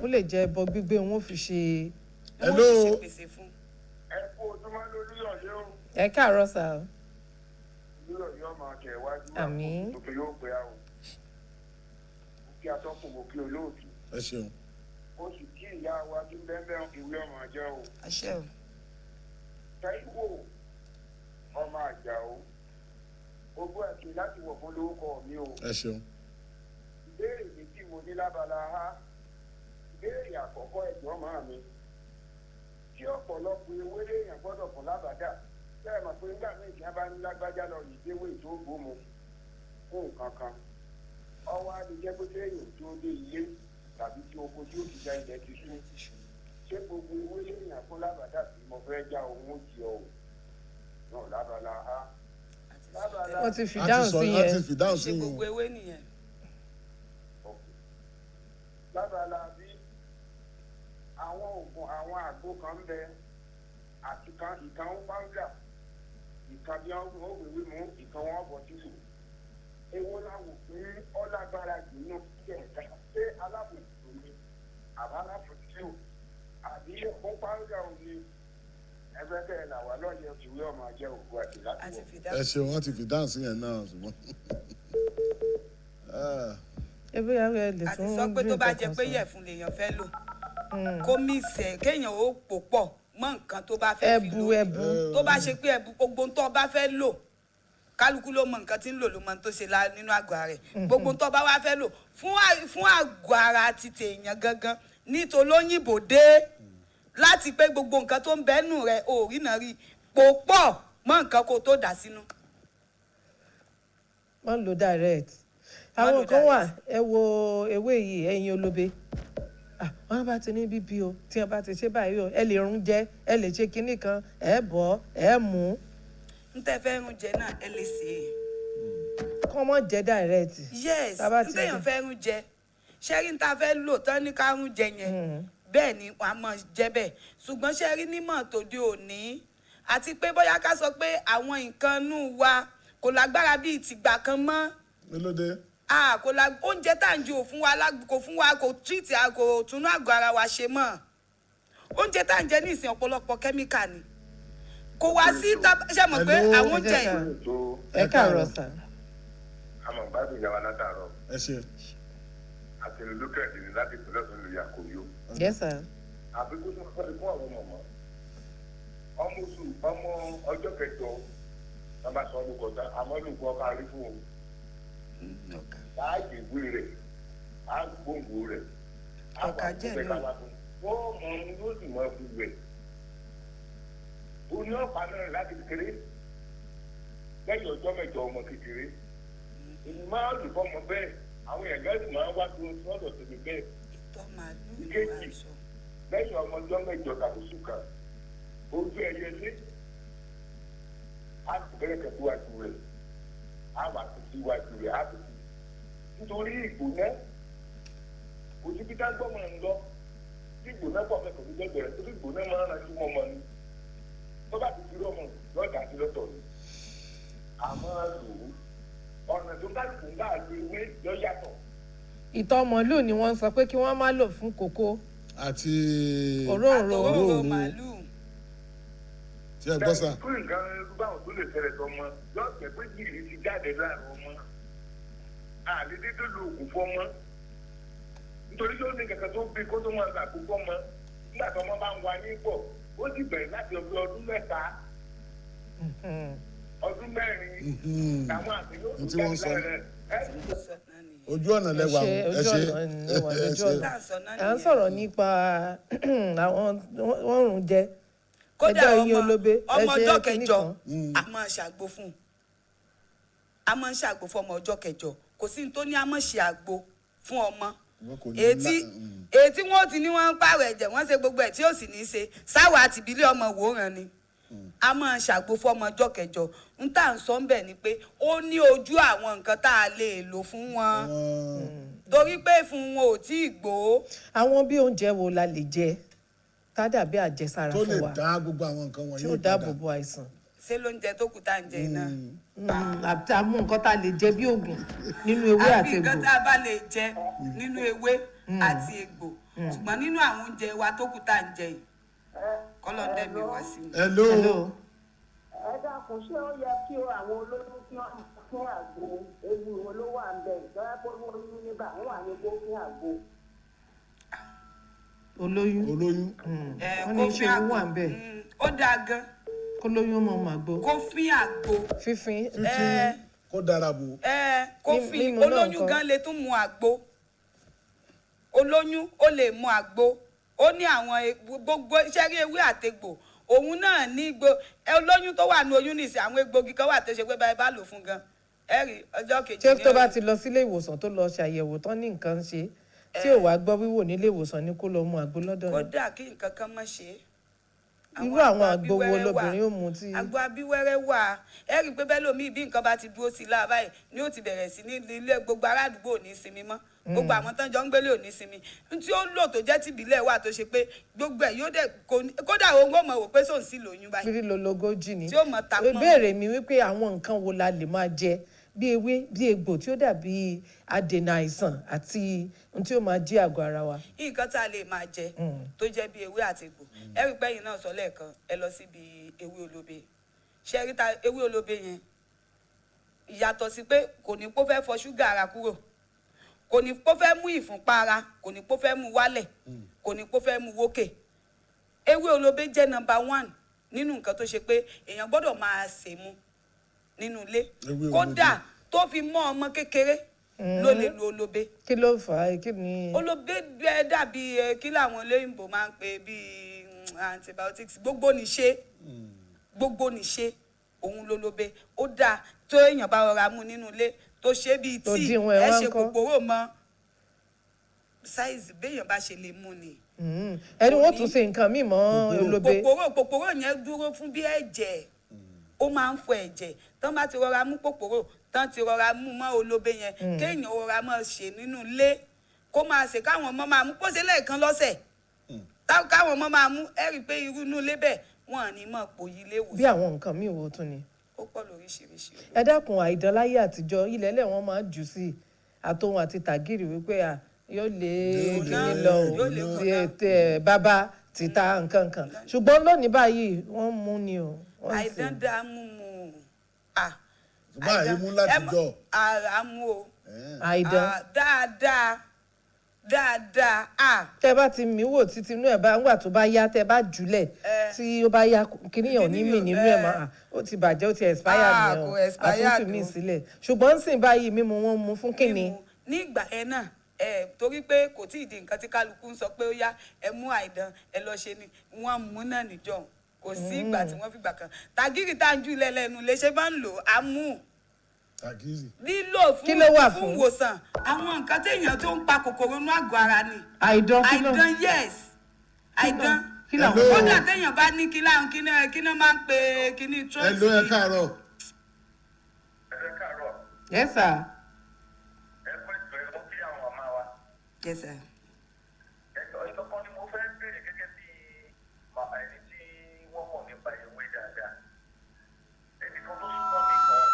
ó lè jẹ́ ẹbọ gbígbé wọn ó fi ṣe. Wọ́n Hello. ti ṣe pèsè fún. Ẹ kú ojúmọ́ lórí ọ̀yọ́ o. Ẹ káàárọ̀ sà o. Lórí ọ̀yọ́ máa tẹ̀ wájú. Àmín. Tuntun yóò pé a o. Mo kí atọ́kùn, mo kí olóòtú. Ẹ ṣeun. Ó sì kí ìyá wa tí ń bẹ́ẹ̀ bẹ́ẹ̀, ìwé ọmọ ọjọ́ o. Àṣẹ o. Táíwò ọmọ Àjàó ogún ẹ̀sìn láti wọ̀ fún lórúkọ mi o. Ẹ ṣeun. Ìbéèrè méjì mo ní lábala ha. Ìbéèrè àkọ́kọ́, ẹ̀gbọ́n máa mi, tí ọ̀pọ̀lọpọ̀ ewé léèyàn gbọ́dọ̀ fún lábàdà, tẹ́ ẹ mọ̀ pé nígbà míì tí wọ́n bá ń lágbájá lọ yìí déwé tó gbómo fún nǹkan kan, ọwọ́ á lè jẹ́ pé kéèyàn tó dé ilé tàbí tí oko tí ó ti já ilẹ̀ ti sú. Ṣé gbogbo ewé léèyàn fún lábàdà tí mo fẹ́ já òun ó di ọ̀ náà lábala ha? Lábala Wọ́n ti fi A ti dáhùn sí a ti yẹn. fi dáhùn sí Ṣe gbogbo yẹn. ewé nìyẹn. Lábala bí àwọn oògùn, àwọn àgbo kan ń bẹ àti kan ìkan ń pàǹgà, ìkan bí wọn ó wéwé mú, ìkan wọn bọ tútù, èwo láwò pé ọlágbára jù nínú kẹta? Ṣé alábòsí ni àbá alábòsí àbí ó pàǹgà ò ní ẹgbẹ́ kẹ́ ẹ̀ là wá lọ́yẹ̀? Ìwé ọmọ ajẹ́ òkú àti láti A ti wọ̀. fi Ẹ dáhùn. ṣeun, wọ́n ti fi dáhùn sí yẹn náà, ṣùgbọ́n ah, Ẹ bóyá ẹ lè A ti tún sọ pé rí tó bá nǹkan jẹ kan pé sọ. yẹ̀fun lèèyàn fẹ́ lò, kó mix ẹ̀, kéèyàn ó pò pọ̀ mọ́ nǹkan tó bá fẹ́ fi Ẹbu lò. ẹbu. Tó bá ṣe pé ẹbu, gbogbo tó bá fẹ́ lò, kálukú ló mọ nǹkan tí ń lò, ló mọ ohun tó ṣe nínú àgọ́ ara rẹ̀. Gbogbo tó bá wá fẹ́ lò fún àgọ́ ara ti tèèyàn gangan nítorí òyìnbó dé láti pé gbogbo nǹkan tó ń bẹ́nu rẹ̀ ò rí náà rí pò pọ̀ mọ́ nǹkan kó tó dà sínú. Wọ́n lò direct. Wọ́n Àwọn lò kan wà, direct. ẹ wo ewé yìí, ẹyin olóbe. Ah, wọ́n bá ti ní bíbí o, tí wọ́n bá ti ṣe báyìí o, ẹ lè rún jẹ, ẹ lè ṣe kinní kan, ẹ bọ̀ ẹ mú. N tẹ́ fẹ́ rún jẹ náà, ẹ lè sè é. Kọ́ mọ́ jẹ direct. Yes. Tá bá N ti téèyàn fẹ́ rún jẹ, ṣẹ́rí n ta fẹ́ lò tán ní ká rún jẹ yẹn, bẹ́ẹ̀ ni wàá mọ̀ jẹ bẹ́ẹ̀. Ṣùgbọ́n ṣẹ́rí nímọ̀ tòde òní àti pé bóyá ká sọ pé àwọn nǹkan nù wa Kò lágbára bíi tìgbà kan mọ́. Mélòdé. Ah, kò la oúnjẹ tá à ń jẹ ò fún wa kò fún wa, kò treat, kò túnú àgọ́ ara wa ṣe mọ́. Oúnjẹ tá à ń jẹ ní ìsìn ọ̀pọ̀lọpọ̀ kẹ́míkà ni. Kò wá sí ṣe mọ̀ pé Hello. àwọn oúnjẹ yìí. Ẹ káàárọ̀ sà. Àmọ̀ gbádùn ìyàwó látàárọ̀. Ẹ ṣe. Àtẹnu lókè ní láti ìpínlẹ̀ Ọ̀ṣun lórí àkóyó. Yes sir. Àbí kó tó fẹ́ fún àwọn ọmọ ọmọ oṣù ọmọ ọjọ́ kẹjọ wọn bá sọ ọdún kọjá àmọ́ lóògùn ọkọ àrí fún o. Láàyè ìwé rẹ̀ á gbòǹgbò rẹ̀ á wà Ọkà jẹ́ fún náà. bẹ́ẹ̀ ká wọ́n mọ ohun yóò sì mọ ẹkú rẹ̀. Ó ní ọ̀pá náà láti kékeré lẹ́yìn ọjọ́ mẹ́jọ ọmọ kékeré. Èmi máa ń lù fọmọ bẹ́ẹ̀, àwọn èèyàn gẹ́gẹ́ sì máa ń wá dúró sọ́dọ̀ tèmi bẹ́ẹ̀. Ìtọ̀ màálù ni Ìkejì. wàá sọ. Lẹ́yìn ọmọ ọjọ́ mẹ́jọ tàbí oṣù kan, ojú ẹyẹ lé á sì bẹ̀rẹ̀ kẹ́ síwájú rẹ̀, á wà sí síwájú rẹ̀, á sì sí nítorí ìgbóná òsibítà gbọ́mọ̀ ń lọ tí ìgbóná pọ̀ mẹ́kọ̀ọ́ tó gbẹ̀rẹ̀ rẹ̀, torí ìgbóná máa ń ranjú mọ́ ọmọ ni. Tó bá ti fi ọmọ lọ́jà sí lọ́tọ̀ ni àmọ́ lò ó ọ̀nà tó kálukú ń bá lo ewé lọ́yàtọ̀. Ìtọ̀ màálù ni wọ́n sọ pé kí wọ́n má lò fún kókó. Àti Òróǹro. Àtòróǹro màálù. Tí ẹ gbọ́ sà. Fún nǹkan báwọn tó lè ṣẹlẹ̀ sọmọ lọ́sẹ̀ pé jìrì ti jáde láàrin ọmọ, àlédè tó lo oògùn fọmọ nítorí yóò ní kankan tó bí kó tó máa gbà kó fọmọ nígbà tó ọmọ bá ń wa ní pọ̀, ó sì bẹ̀rẹ̀ láti ọdún 3, ọdún 4 làwọn àti yóò N tún tí wọ́n jáde sọ. láàrin rẹ̀. Sọ náà nìyẹn. Ojú ọ̀nà lẹ́wà. Ẹ Ẹ ṣe, ṣe. ojú ọ̀nà ni wà, Ẹ lójú ṣe. ọ̀nà. Tá à ń sọ náà À ń nìyẹn. sọ̀rọ̀ nípa àwọn wọ́n rùn jẹ Kódà ẹjọ́ yín ọmọ olóbe, ẹ ọmọ ṣe ọjọ́ kinní kẹjọ kan. a máa ṣàgbo fún un, a máa ń ṣàgbo fún ọmọ ọjọ́ kẹjọ. Kò sí ní tó ní a máa ṣe àgbo fún ọmọ. Wọn kò ní Ètí ètí wọn ti ní wọn ń pààrọ̀ ẹ̀jẹ̀, wọ́n ṣe gbogbo ẹ̀ tí ó sì ní í ṣe sáwà àti ìbílẹ̀ ọmọ wòran ni. A máa ṣàgbo fún ọmọ ọjọ́ kẹjọ. N tá à ń sọ ń bẹ̀ ni pé ó ní ojú àwọn nǹkan tá a lè lò fún wọn torí pé fún wọn ò tí ì gbó. Àwọn bí oúnjẹ wo la lè jẹ tá dàbí àjẹsára tó lè fún wa dá gbogbo àwọn nǹkan wọ̀nyí tí ó dáàbò bo àìsàn? Ṣé lóúnjẹ tó kù tá à ń jẹ iná? Àti àmú nǹkan tá a lè jẹ bí oògùn nínú ewé Àbí àti nǹkan egbò. tá a bá lè jẹ nínú ewé àti egbò, ṣùgbọ́n nínú àwọn oúnjẹ wa tó kù tá à ń jẹ yìí, kọ́lọ́ndẹ̀ mi wá sí i. Hello. Hello. Ẹ dákun, ṣé ó yẹ kí àwọn olóyún kí wọ́n fún àgbo? Ewu wo ló wà ń bẹ̀ ìjọba pé wọ́n ní nígbà wọ́n wà ní kó fún àgbo? Olóyún. Olóyún. Ẹ, Wọ́n kó ní fín ṣe ewu àgbo. wà ń bẹ̀ Ó dáa gan. Kó lóyún ọmọ màgbo. Kó fín àgbo. Fífín. Fífi kó dára bò. Ẹ, kó fín. Mímu náà Olóyún ńkọ́? gan lè tún mu àgbo. Olóyún ó lè mu àgbo. Ó ní àwọn gbogbo iṣẹ́ rí ewé àtegbò òun náà ní olóyún tó wà ní oyún nìsín, àwọn egbògi kan wà tó ṣe pé báyìí bá lò fún gan, ẹ rí ọjọ́ kejì Ṣé ní tó bá ti lọ sílé ìwòsàn tó lọ ṣàyẹ̀wò tán ní nǹkan ń ṣe tí ò wá gbọ́ wíwò nílé ìwòsàn ni kó lọ mu àgbo lọ́dọ̀ ni? Kódà kí nǹkan kan má ṣe é. Irú àwọn àgbo wo abíwẹ́rẹ́ wà. lobìnrin ó mu tí Àgbo abíwẹ́rẹ́ wà. Ẹ rí i pé bẹ́ẹ̀ lómi bí nǹkan bá ti dúró sí i lára báyìí ni ó ti bẹ̀rẹ̀ sí ní ilé, gbogbo ará àdúgbò ò ní sinmi mọ́, gbogbo àwọn tán jọ ń gbélé ò ní sinmi. N tí ó lò tó jẹ́ tìbílẹ̀ wà tó ṣe pé gbogbo ẹ̀ yóò dẹ̀ kò ní, kódà òun kò mọ̀ wò pé sóun sì lóyún báyìí. Pírí lológójì ni. Tí ó mọ ta pọ́n. Ìbéèrè mi wípé àwọn nǹkan wo la lè máa jẹ bí ewé bí egbò tí ó dàbí adènà àìsàn àti ohun tí ó máa jí àgọ́ ara wa? Nǹkan tá a lè máa jẹ tó jẹ́ bí ewé àti egbò, ẹ rí i pé ẹ̀yin náà sọ lẹ́ẹ̀kan, ẹ lọ síbi ewé olóbe. Ṣe rí ta ewé olóbe yẹn, ìyàtọ̀ sí pé kò ní kó fẹ́ fọ ṣúgà ara kúrò, kò ní kó fẹ́ mú ìfúnpá ara, kò ní kó fẹ́ mú wálẹ̀, kò ní kó fẹ́ mú wókè. Ewé olóbe jẹ́ number one nínú nǹkan tó ṣe pé èèyàn gbọ́dọ̀ máa sè mu nínú ilé. Ewé olóbe. Kódà tó fi mọ́ ọmọ kékeré ló lè lo olóbe. Kí ló fà á? Kí ni? Olóbe bẹ́ẹ̀ dàbí kí làwọn olóyìnbó máa ń pè bíi antibiotics, gbogbo nìṣe, gbogbo nìṣe òun lólóbe. Ó dáa tó èèyàn bá rọra mú nínú ilé tó ṣe bíi Tó tíì, díwọ̀n ẹ̀ ẹ wá ṣe ńkọ́? kòkòrò mọ́ sáìzì béèyàn bá ṣe lè mú ni. Ẹni wọ́n tún ṣe nǹkan míì mọ́ olóbe. Kòkòrò yẹn dúró fún bí ẹ̀jẹ̀, ó máa ń fọ ẹ̀jẹ̀. Tán bá ti rọra mú kòkòrò tán ti rọra mú mọ́ olóbe yẹn, kéèyàn rọra máa ṣe nínú ilé, kó máa ṣe káwọn ọmọ máa mú, kó ṣe lẹ́ẹ̀kan lọ́sẹ̀, káwọn ọmọ máa mú. Ẹ rí i pé irú inú ilé bẹ́ẹ̀ wọn à ní mọ̀ pòyì ilé Bí ìwòsàn. àwọn nǹkan míì wo tún ni? Ó pọ̀ lóríṣiríṣi. lóríṣiríṣi. Ẹ dákun, àìdán láyé àtijọ́, ilẹ̀ ẹlẹ́ wọn máa ń jù sí i àtòhun àti tàgìrì wípé à yóò lé Yóò kíní lé lọ o, yóò lé ti kóná. ètè ẹ̀ bàbá tìta nǹkan kan, ṣùgbọ́n lónìí báyìí wọ́n mú ni o, wọ́n sì Àìdán dá mímu à. Ṣùgbọ́n àìmú látijọ́. Àmú o. Àìdán. Ah, dáadáa dáadáa à. Tẹ́ bá ti mí wò títí inú ẹ̀ bá ńgbà tó bá yá, tẹ́ bá jùlẹ̀ tí ó bá yá, kíní yẹn ò ní mì nínú ẹ̀ mọ́. À, ó ti bàjẹ́, ó ti expire Ah, nìyẹn o. kò expired Àtúnṣe mi o. sílẹ̀, ṣùgbọ́n sì báyìí mímu wọn mú fún kíni. Mímu. Ní ìgbà yẹn náà ẹ, torí pé kò tí ì di nǹkan tí kálukú ń sọ pé ó yá, ẹ mú àìdán ẹ lọ ṣe ni wọ́n mú náà níjọ. Kò sí ìgbà tí wọ́n fi gbà kan tàgìrì tá à ń jù lẹ́lẹ́nu lè ṣe bá ń lò á mú Tàgìrì. Lílò fún Kí ló wà fún fún? ìwòsàn àwọn nǹkan téèyàn tó ń pa kòkòrò inú àgọ́ ara ni. Àìdán kí ló Àìdán, yes, àìdán. Kí làwọn Hello. Kódà téèyàn bá ní kí láwọn kí náà kí náà máa ń pe kíní Ẹ ló ẹ káàárọ̀. Ẹ káàárọ̀. Yes sir. Ẹ pẹ́ ìtọ́ ẹ mú kí àwọn ọmọ wa. Yes sir. Ẹjọ́ ìkọ̀kan ni mo fẹ́ béèrè gẹ́gẹ́ bí ẹni tí wọ́n mọ̀ nípa ewé dáadáa. Ẹnìkan tó súnmọ́ mi kan,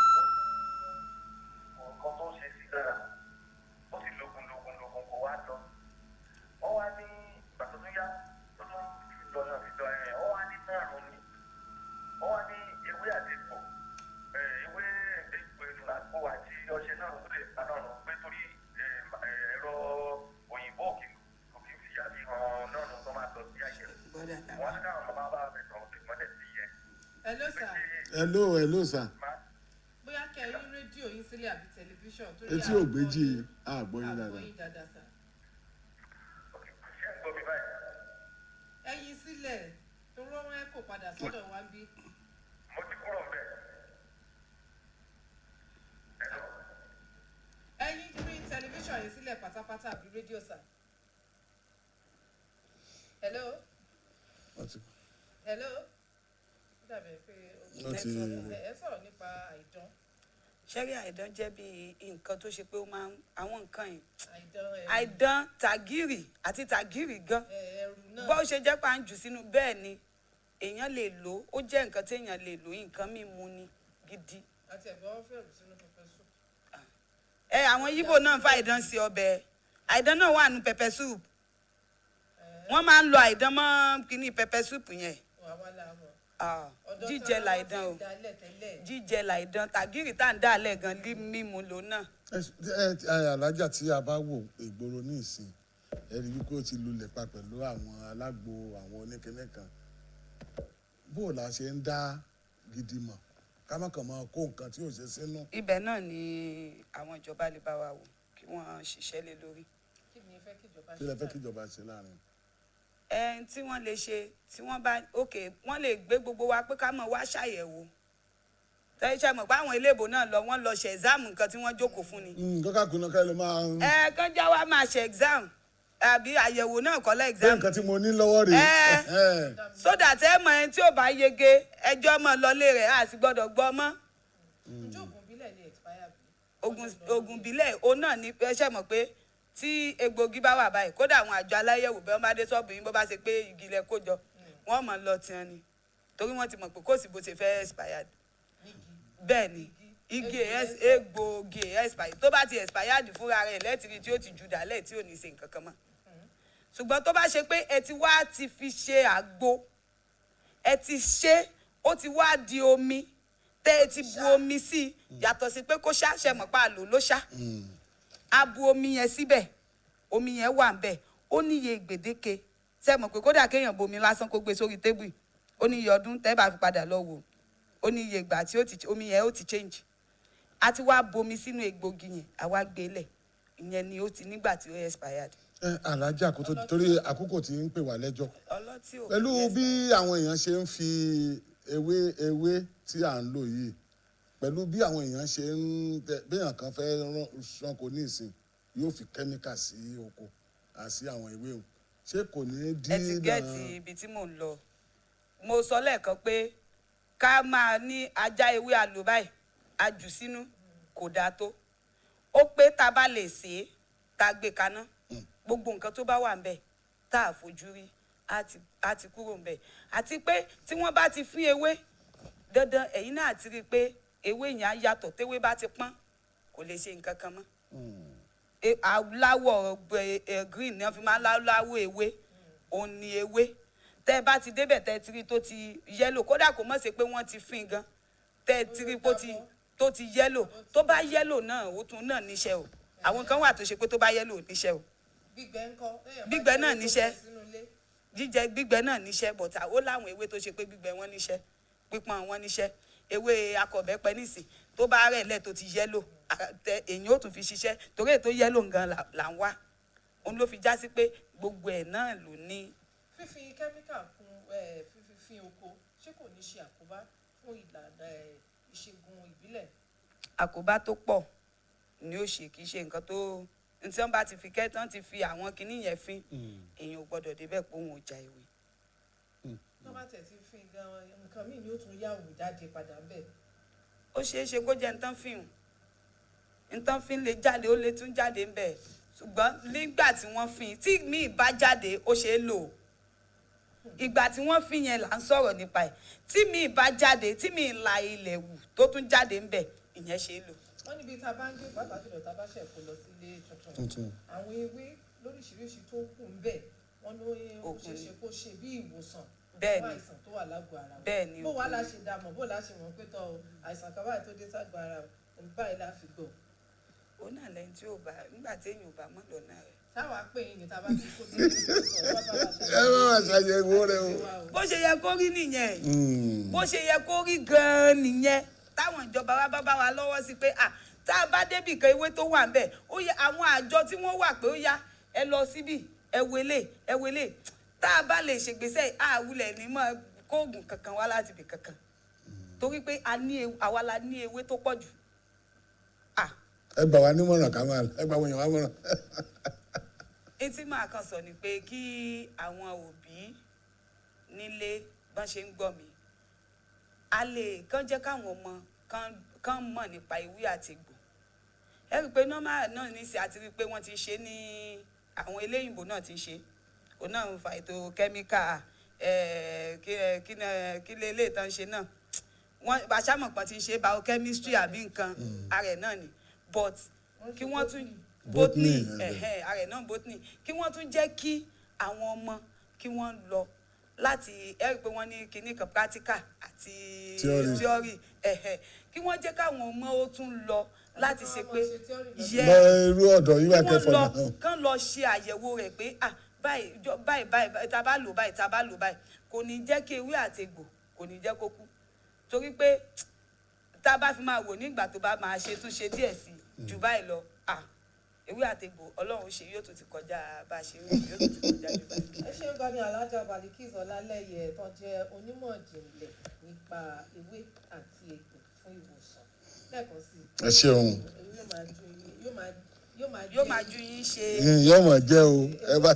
nǹkan tó ń ṣe sí lára, ó ti lògùn lògùn lògùn, kò wá lọ. Wọ́n wá ní ìgbà tó tún yá tó tún lọ náà fi lọ ẹ̀, wọ́n wá ní márùn-ún ni. Wọ́n wá ní ewé àti egbò, ewé egbò àgbo àti ọṣẹ náà ló lè pa náà rùn pé torí ẹ̀rọ òyìnbó òkè fi àfihàn náà nù tó máa lọ sí àyẹ̀wò. Gbọ́dọ̀ dá. Wọ́n á dáhùn máa bá mi sọ̀rọ̀ sí ìmọ̀lẹ̀ sí yẹn. Hello sir. Hello, hello sir. Bóyá kẹ́ ẹ yí rédíò yín sílẹ̀ àbí tẹlifíṣàn torí Etí ò gbéjì, àgbọ̀ yín dáadáa. yín dáadáa sir. Ṣé ń gbọ́ mi báyìí? Ẹ yí sílẹ̀ torí wọn kò padà sọ́dọ̀ wa ń bí. Mo ti kúrò ń bẹ̀. Hello? Ẹ yí rí tẹlifíṣàn yín sílẹ̀ pátápátá àbí rédíò sir. Hello. Hello. Ó dàbí pé Wọ́n ti ẹ sọ̀rọ̀ nípa àìdán. Ṣẹ́rí, àìdán jẹ́ bí nǹkan tó ṣe pé ó máa ń àwọn nǹkan yìí. Àìdán ẹ̀rù. Àìdán, tàgìrì àti tàgìrì gan. Ẹ̀rù náà. Bó ṣe jẹ́ pé à ń jù sínú bẹ́ẹ̀ ni èèyàn lè lò ó, ó jẹ́ nǹkan téèyàn lè lò, nǹkan mímu ni gidi. Àti ẹ̀gbọ́n wọn fẹ́rù sínú pepper soup. Ẹ àwọn Yíbò náà ń fa àìdán sí ọbẹ̀. Àìdán náà wà nù pepper soup. Wọ́n máa ń lo àìdán mọ́ kínní pepper soup yẹn. Àwa la mọ̀. Ah, Ọ̀dọ̀ jíjẹ tí wọ́n làìdán ti o. dálẹ̀ tẹ́lẹ̀. Jíjẹ làìdán, tàgìrì tá à ń dà lẹ̀ gan lí mímu lò náà. Ẹ alájà, tí a bá wò ìgboro ní ìsìn, ẹ rí wípé ó ti lulẹ̀ pa pẹ̀lú àwọn alágbo, àwọn oníkẹ́lẹ́ kan. Bó o la ṣe ń dá gidi mọ̀ ká má kàn máa kó nǹkan tí ò ṣe sínú? Ibẹ̀ náà ni àwọn ìjọba lè bá wa wò kí wọ́n ṣiṣẹ́ lé lórí. Kí ni ẹ fẹ́ kíjọba Kí lẹ fẹ́ kíjọba ṣe láàrin? Ẹn tí wọ́n lè ṣe, tí wọ́n bá ok, wọ́n lè gbé gbogbo wa pé ká mọ̀ wá ṣàyẹ̀wò. Tẹ́lẹ̀ ṣe mọ̀ pé àwọn iléèbò náà lọ, wọ́n lọ ṣe exam, nǹkan tí wọ́n jókòó fún ni. Nǹkan kàkúnná ká ló máa ń Ẹ kán já wa máa ṣe exam àbí àyẹ̀wò náà kọ́ lẹ́ pé exam. nǹkan tí mo ní lọ́wọ́ rèé. Ẹ. So that ẹ mọ ẹni tí ò bá yege, ẹjọ́ mọ̀ lọlé rẹ̀, á sì gbọ́dọ̀ gbọ́ mọ́. Ǹjẹ́ oògùn ìbílẹ̀ lè expire bí? Oògùn ìbílẹ̀ òun náà ní ẹ ṣe mọ̀ pé tí egbògi bá wà báyìí, kódà àwọn àjọ aláyẹ̀wò bẹ́ẹ̀ wọ́n bá dé ṣọ́ọ̀bù yín, bó bá ṣe pé igi lẹ kó jọ, wọ́n mọ̀ lọ tiẹ̀ ni, torí wọ́n ti mọ̀ pé kò sí bó ṣe fẹ́ expired. Bẹ́ẹ̀ ni igi egbògi expired, tó bá ti expired fúnra rẹ̀ lẹ́tìrì tí ó ti jù dálẹ̀ tí ò ní ṣe nǹkan kan mọ́. Ṣùgbọ́n tó bá ṣe pé ẹ ti wá ti fi ṣe àgbo, ẹ ti ṣe, ó ti wá di omi tẹ́ ẹ ti bu omi sí i, yàtọ̀ sí pé kó ṣá ṣe mọ̀ pa àlò ló ṣá, a bu omi yẹn síbẹ̀, omi yẹn wà ń bẹ̀, ó níye gbèdéke. Ṣe mọ̀ pé kódà kéèyàn bomi lásán kó gbé sórí tébù, ó níye ọdún tẹ́ bá fi padà lọ wò, ó níye ìgbà tí ó ti omi yẹn ó ti change. A ti wá bomi sínú egbògi yẹn, àwa gbé lẹ̀, ìyẹn ni ó ti nígbà tí ó expired. Ẹ alájà, kó tó torí àkókò tí ń pè wá lẹ́jọ́. Ọlọ́tí ò Pẹ̀lú kì í bí àwọn èèyàn ṣe ń fi ewé tí à ń lò yìí, pẹ̀lú bí àwọn èèyàn ṣe ń béèyàn kan fẹ́ ránko ní ìsìn, yóò fi kẹ́míkà sí oko àti àwọn ewé òun, ṣé kò ní ẹ ti dínà? gẹ́ẹ̀tì ibi tí mò ń lọ. Mo sọ lẹ́ẹ̀kan pé ká máa ní ajá ewé àlò báyìí a jù sínú kò dáa tó. Ó pé tá a bá lè sè é, tá a gbé kaná, gbogbo nǹkan tó bá wà ń bẹ̀ tá a fojú rí á ti kúrò ń bẹ̀. Àti pé tí wọ́n bá ti fín ewé dandan, ẹ̀yin náà ti rí i pé Ewé yẹn á yàtọ̀. Téwé bá ti pọ́n, kò lè ṣe nǹkan kan mọ́. Aláwọ̀ green ni wọ́n fi máa ń láwọ̀ ewé. Òun ni ewé tẹ́ ẹ bá ti débẹ̀, tẹ́ ẹ ti rí tó ti yellow, kódà kò mọ̀ sí pé wọ́n ti fín gan, tẹ́ ẹ ti rí tó ti yellow, tó bá yellow náà, ó tún náà níṣẹ́ o. Àwọn kan wà tó ṣe pé tó bá yellow, níṣẹ́ o. Gbígbẹ ńkọ́? Téèyàn bá Gbígbẹ jẹ náà ewé tó níṣẹ́. fi sínú ilé. Jíjẹ gbígbẹ náà níṣẹ́, but ó láwọn ewé tó ṣe pé gbígbẹ wọn níṣẹ́, pípọ́n wọn níṣẹ́. Ewé akọ̀bẹ́pẹ nísìn, tó bá rẹ̀ lẹ̀ tó ti yellow, èyàn ó tún fi ṣiṣẹ́, torí èyí tó yellow gan là ń wá. Òun ló fi já sí pé gbogbo ẹ̀ náà ló ní. Fífi kẹ́míkà kún fífi fín oko, ṣé kò ní ṣe àkóbá fún ìlànà ìṣègùn ìbílẹ̀? Àkóbá tó pọ̀ ni ó ṣe. Kì í ṣe nǹkan tó ní tí wọ́n bá ti fi kẹ́ tán ti fi àwọn kinní yẹn fín, èèyàn ò gbọ́dọ̀ débẹ̀ pé òun ò ja ewé. Tó bá tẹ̀ ti fín gan, nǹkan míì ni ó tún yàwó jáde padà ńbẹ̀. Ó ṣeé ṣe kó jẹ́ nǹkan fín nǹkan fín lè jáde, ó lè tún jáde ńbẹ̀, ṣùgbọ́n nígbà tí wọ́n fín, tí míì bá jáde, ó ṣeé lò. Ìgbà tí wọ́n fín yẹn là ń sọ̀rọ̀ nípa ẹ̀. Tí míì bá jáde, tí míì la ilẹ̀ wù tó tún jáde ńbẹ̀, ìyẹn ṣeé lò. Wọ́n níbi tá a bá ń gbé, pàápàá jùlọ tá a bá ṣẹ̀ kó lọ sílé tuntun, Tuntun. àwọn ewé lóríṣiríṣi tó kù ń bẹ̀, wọ́n ní ó Ògùn ṣeé ni. ṣe kó ṣe bí ìwòsàn Bẹ́ẹ̀ fún ni. àìsàn tó wà lágọ̀ọ́ ara wa. Bẹ́ẹ̀ ni, Bó wàá ògùn la ni. ṣe dá mọ̀? Bó la ṣe mọ̀ pé tọ́ o, àìsàn kan báyìí tó dé ságọ̀ ara o, báyìí la fi gbọ́? Ó náà lẹ́yìn tí ò bá, nígbà tí èèyàn ò bá mọ̀ lọ́nà rẹ̀. Táwa pè yín ni tá a bá ti kó dé ẹ wá bá wa. Ẹ má wá ṣàyẹ̀wò rẹ o. Bó ṣe yẹ kó rí nìyẹn. Bó ṣe yẹ kó rí gan-an nìyẹn. Táwọn ìjọba wa bá bá wa lọ́wọ́ sí pé à tá a bá débì kan, ewé tó wà ńbẹ̀, ó yẹ àwọn àjọ tí wọ́n wà pé ó yá, ẹ lọ síbì, ẹ wọlé, ẹ wọlé. Tá a bá lè ṣègbésẹ̀, àwùlẹ̀ ní mọ́ kóògùn kankan wá láti ibì kankan, torí pé a ní àwa la ní ewé tó pọ̀ jù. Ah, Ẹ gbà wá nímọ̀ràn, ká máa ẹ gbà wọ́n yàn wá mọ̀ràn. Etí máa kan sọ ni pé kí àwọn òbí nílé bọ́n ṣe ń gbọ́ mi, a lè kàn jẹ́ káwọn ọmọ kàn mọ̀ nípa ewé àti egbò. Ẹ rí i pé normal náà ní sí, àti rí i pé wọ́n ti ń ṣe ní àwọn eléyìnbó náà ti ń ṣe, òun náà ń fa ètò kẹ́míkà. Kí lè lè tán ṣe náà, wọ́n aṣámọ̀pọ̀ ti ń ṣe biochemistry àbí nǹkan ara ẹ̀ náà ni, but kí wọ́n tún botany. Botany, Ẹ̀hẹ́, ara ẹ̀ náà botany. Kí wọ́n tún jẹ́ kí àwọn ọmọ kí wọ́n lọ láti, ẹ rí i pé wọ́n ní kinní kan, practical àti Theory. theory. Ẹ̀hẹ́, kí wọ́n jẹ́ káwọn ọmọ ó tún lọ láti ṣe pé yes, Lọ irú ọ̀dọ̀ yìí wà kí wọ́n kẹfọ́ lọ náà. Kán lọ ṣe àyẹ̀wò rẹ̀ pé ah, báyìí báyìí báyìí báyìí, tá a bá lò báyìí, tá a bá lò báyìí, kò ní jẹ́ kí ewé àti egbò, kò ní jẹ́ kó kú, torí pé tá a bá fi máa wò nígbà tó bá máa ṣe tún ṣe díẹ̀ sí i jù báyìí lọ, ah, ewé àti egbò, Ọlọ́run ṣe, yóò tún ti kọjá bá a ṣe rí, yóò tún ti kọjá jù báyìí. Ẹ ṣeun gan ni, Alájà Balikis Ọlálẹyẹ, tó jẹ́ onímọ̀ ìjìnlẹ̀ nípa ewé àti egbò fún ìwòsàn. Lẹ́ẹ̀kan sí i, Ẹ ṣeun. ewé yóò máa ju yín, yóò máa Yóò máa ju yín ṣe. Yóò mọ̀ jẹ́ o ẹ bá.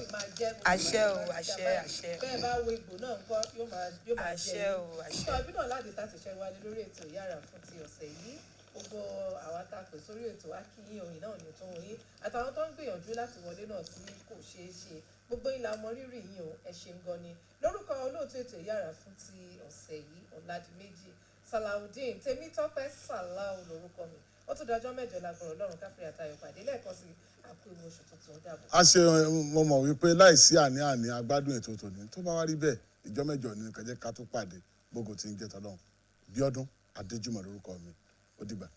Àṣẹ o, àṣẹ, àṣẹ. Bẹ́ẹ̀ bá wo egbò náà ńkọ́, yóò máa jẹ́ Àṣẹ yín. o, àṣẹ. Sọ ibi náà láti tá ti ṣe wálé lórí ètò Ìyára fún ti ọ̀sẹ̀ yìí. Gbogbo àwa tá a pè sórí ètò akínyìn òyìn náà ní tó ń yín, àtàwọn tó ń gbìyànjú láti wọlé náà tí kò ṣeé ṣe, gbogbo yín la mọ rírì yín o. Ẹ ṣeun gan ni. Lórúkọ olóòtú ètò Ìyára fún ti ọ̀sẹ̀ yìí, Ọ̀làdìmẹ́jì Salawudeen, Tèmítọ́pẹ́ Sàláù lórúkọ mi. Ó tún dọjọ́ 8 lágbọ̀rọ̀ Ọlọ́run, káfíń àtayọ̀ pàdé. Lẹ́ẹ̀kan sí, àpò ìwé oṣù tuntun, ó dàbọ̀. A ṣe. Mo mọ̀ wípé láìsí àní-àní agbádùn ètò tòní. Tó bá wá rí bẹ́ẹ̀, ìjọ 8 ní kẹjẹ ká tó pàdé. Gbogbo tí ń jẹ́ tọ́lọ́run. Bíọ́dún Adéjùmọ̀ lórúkọ mi. Ó dìgbà.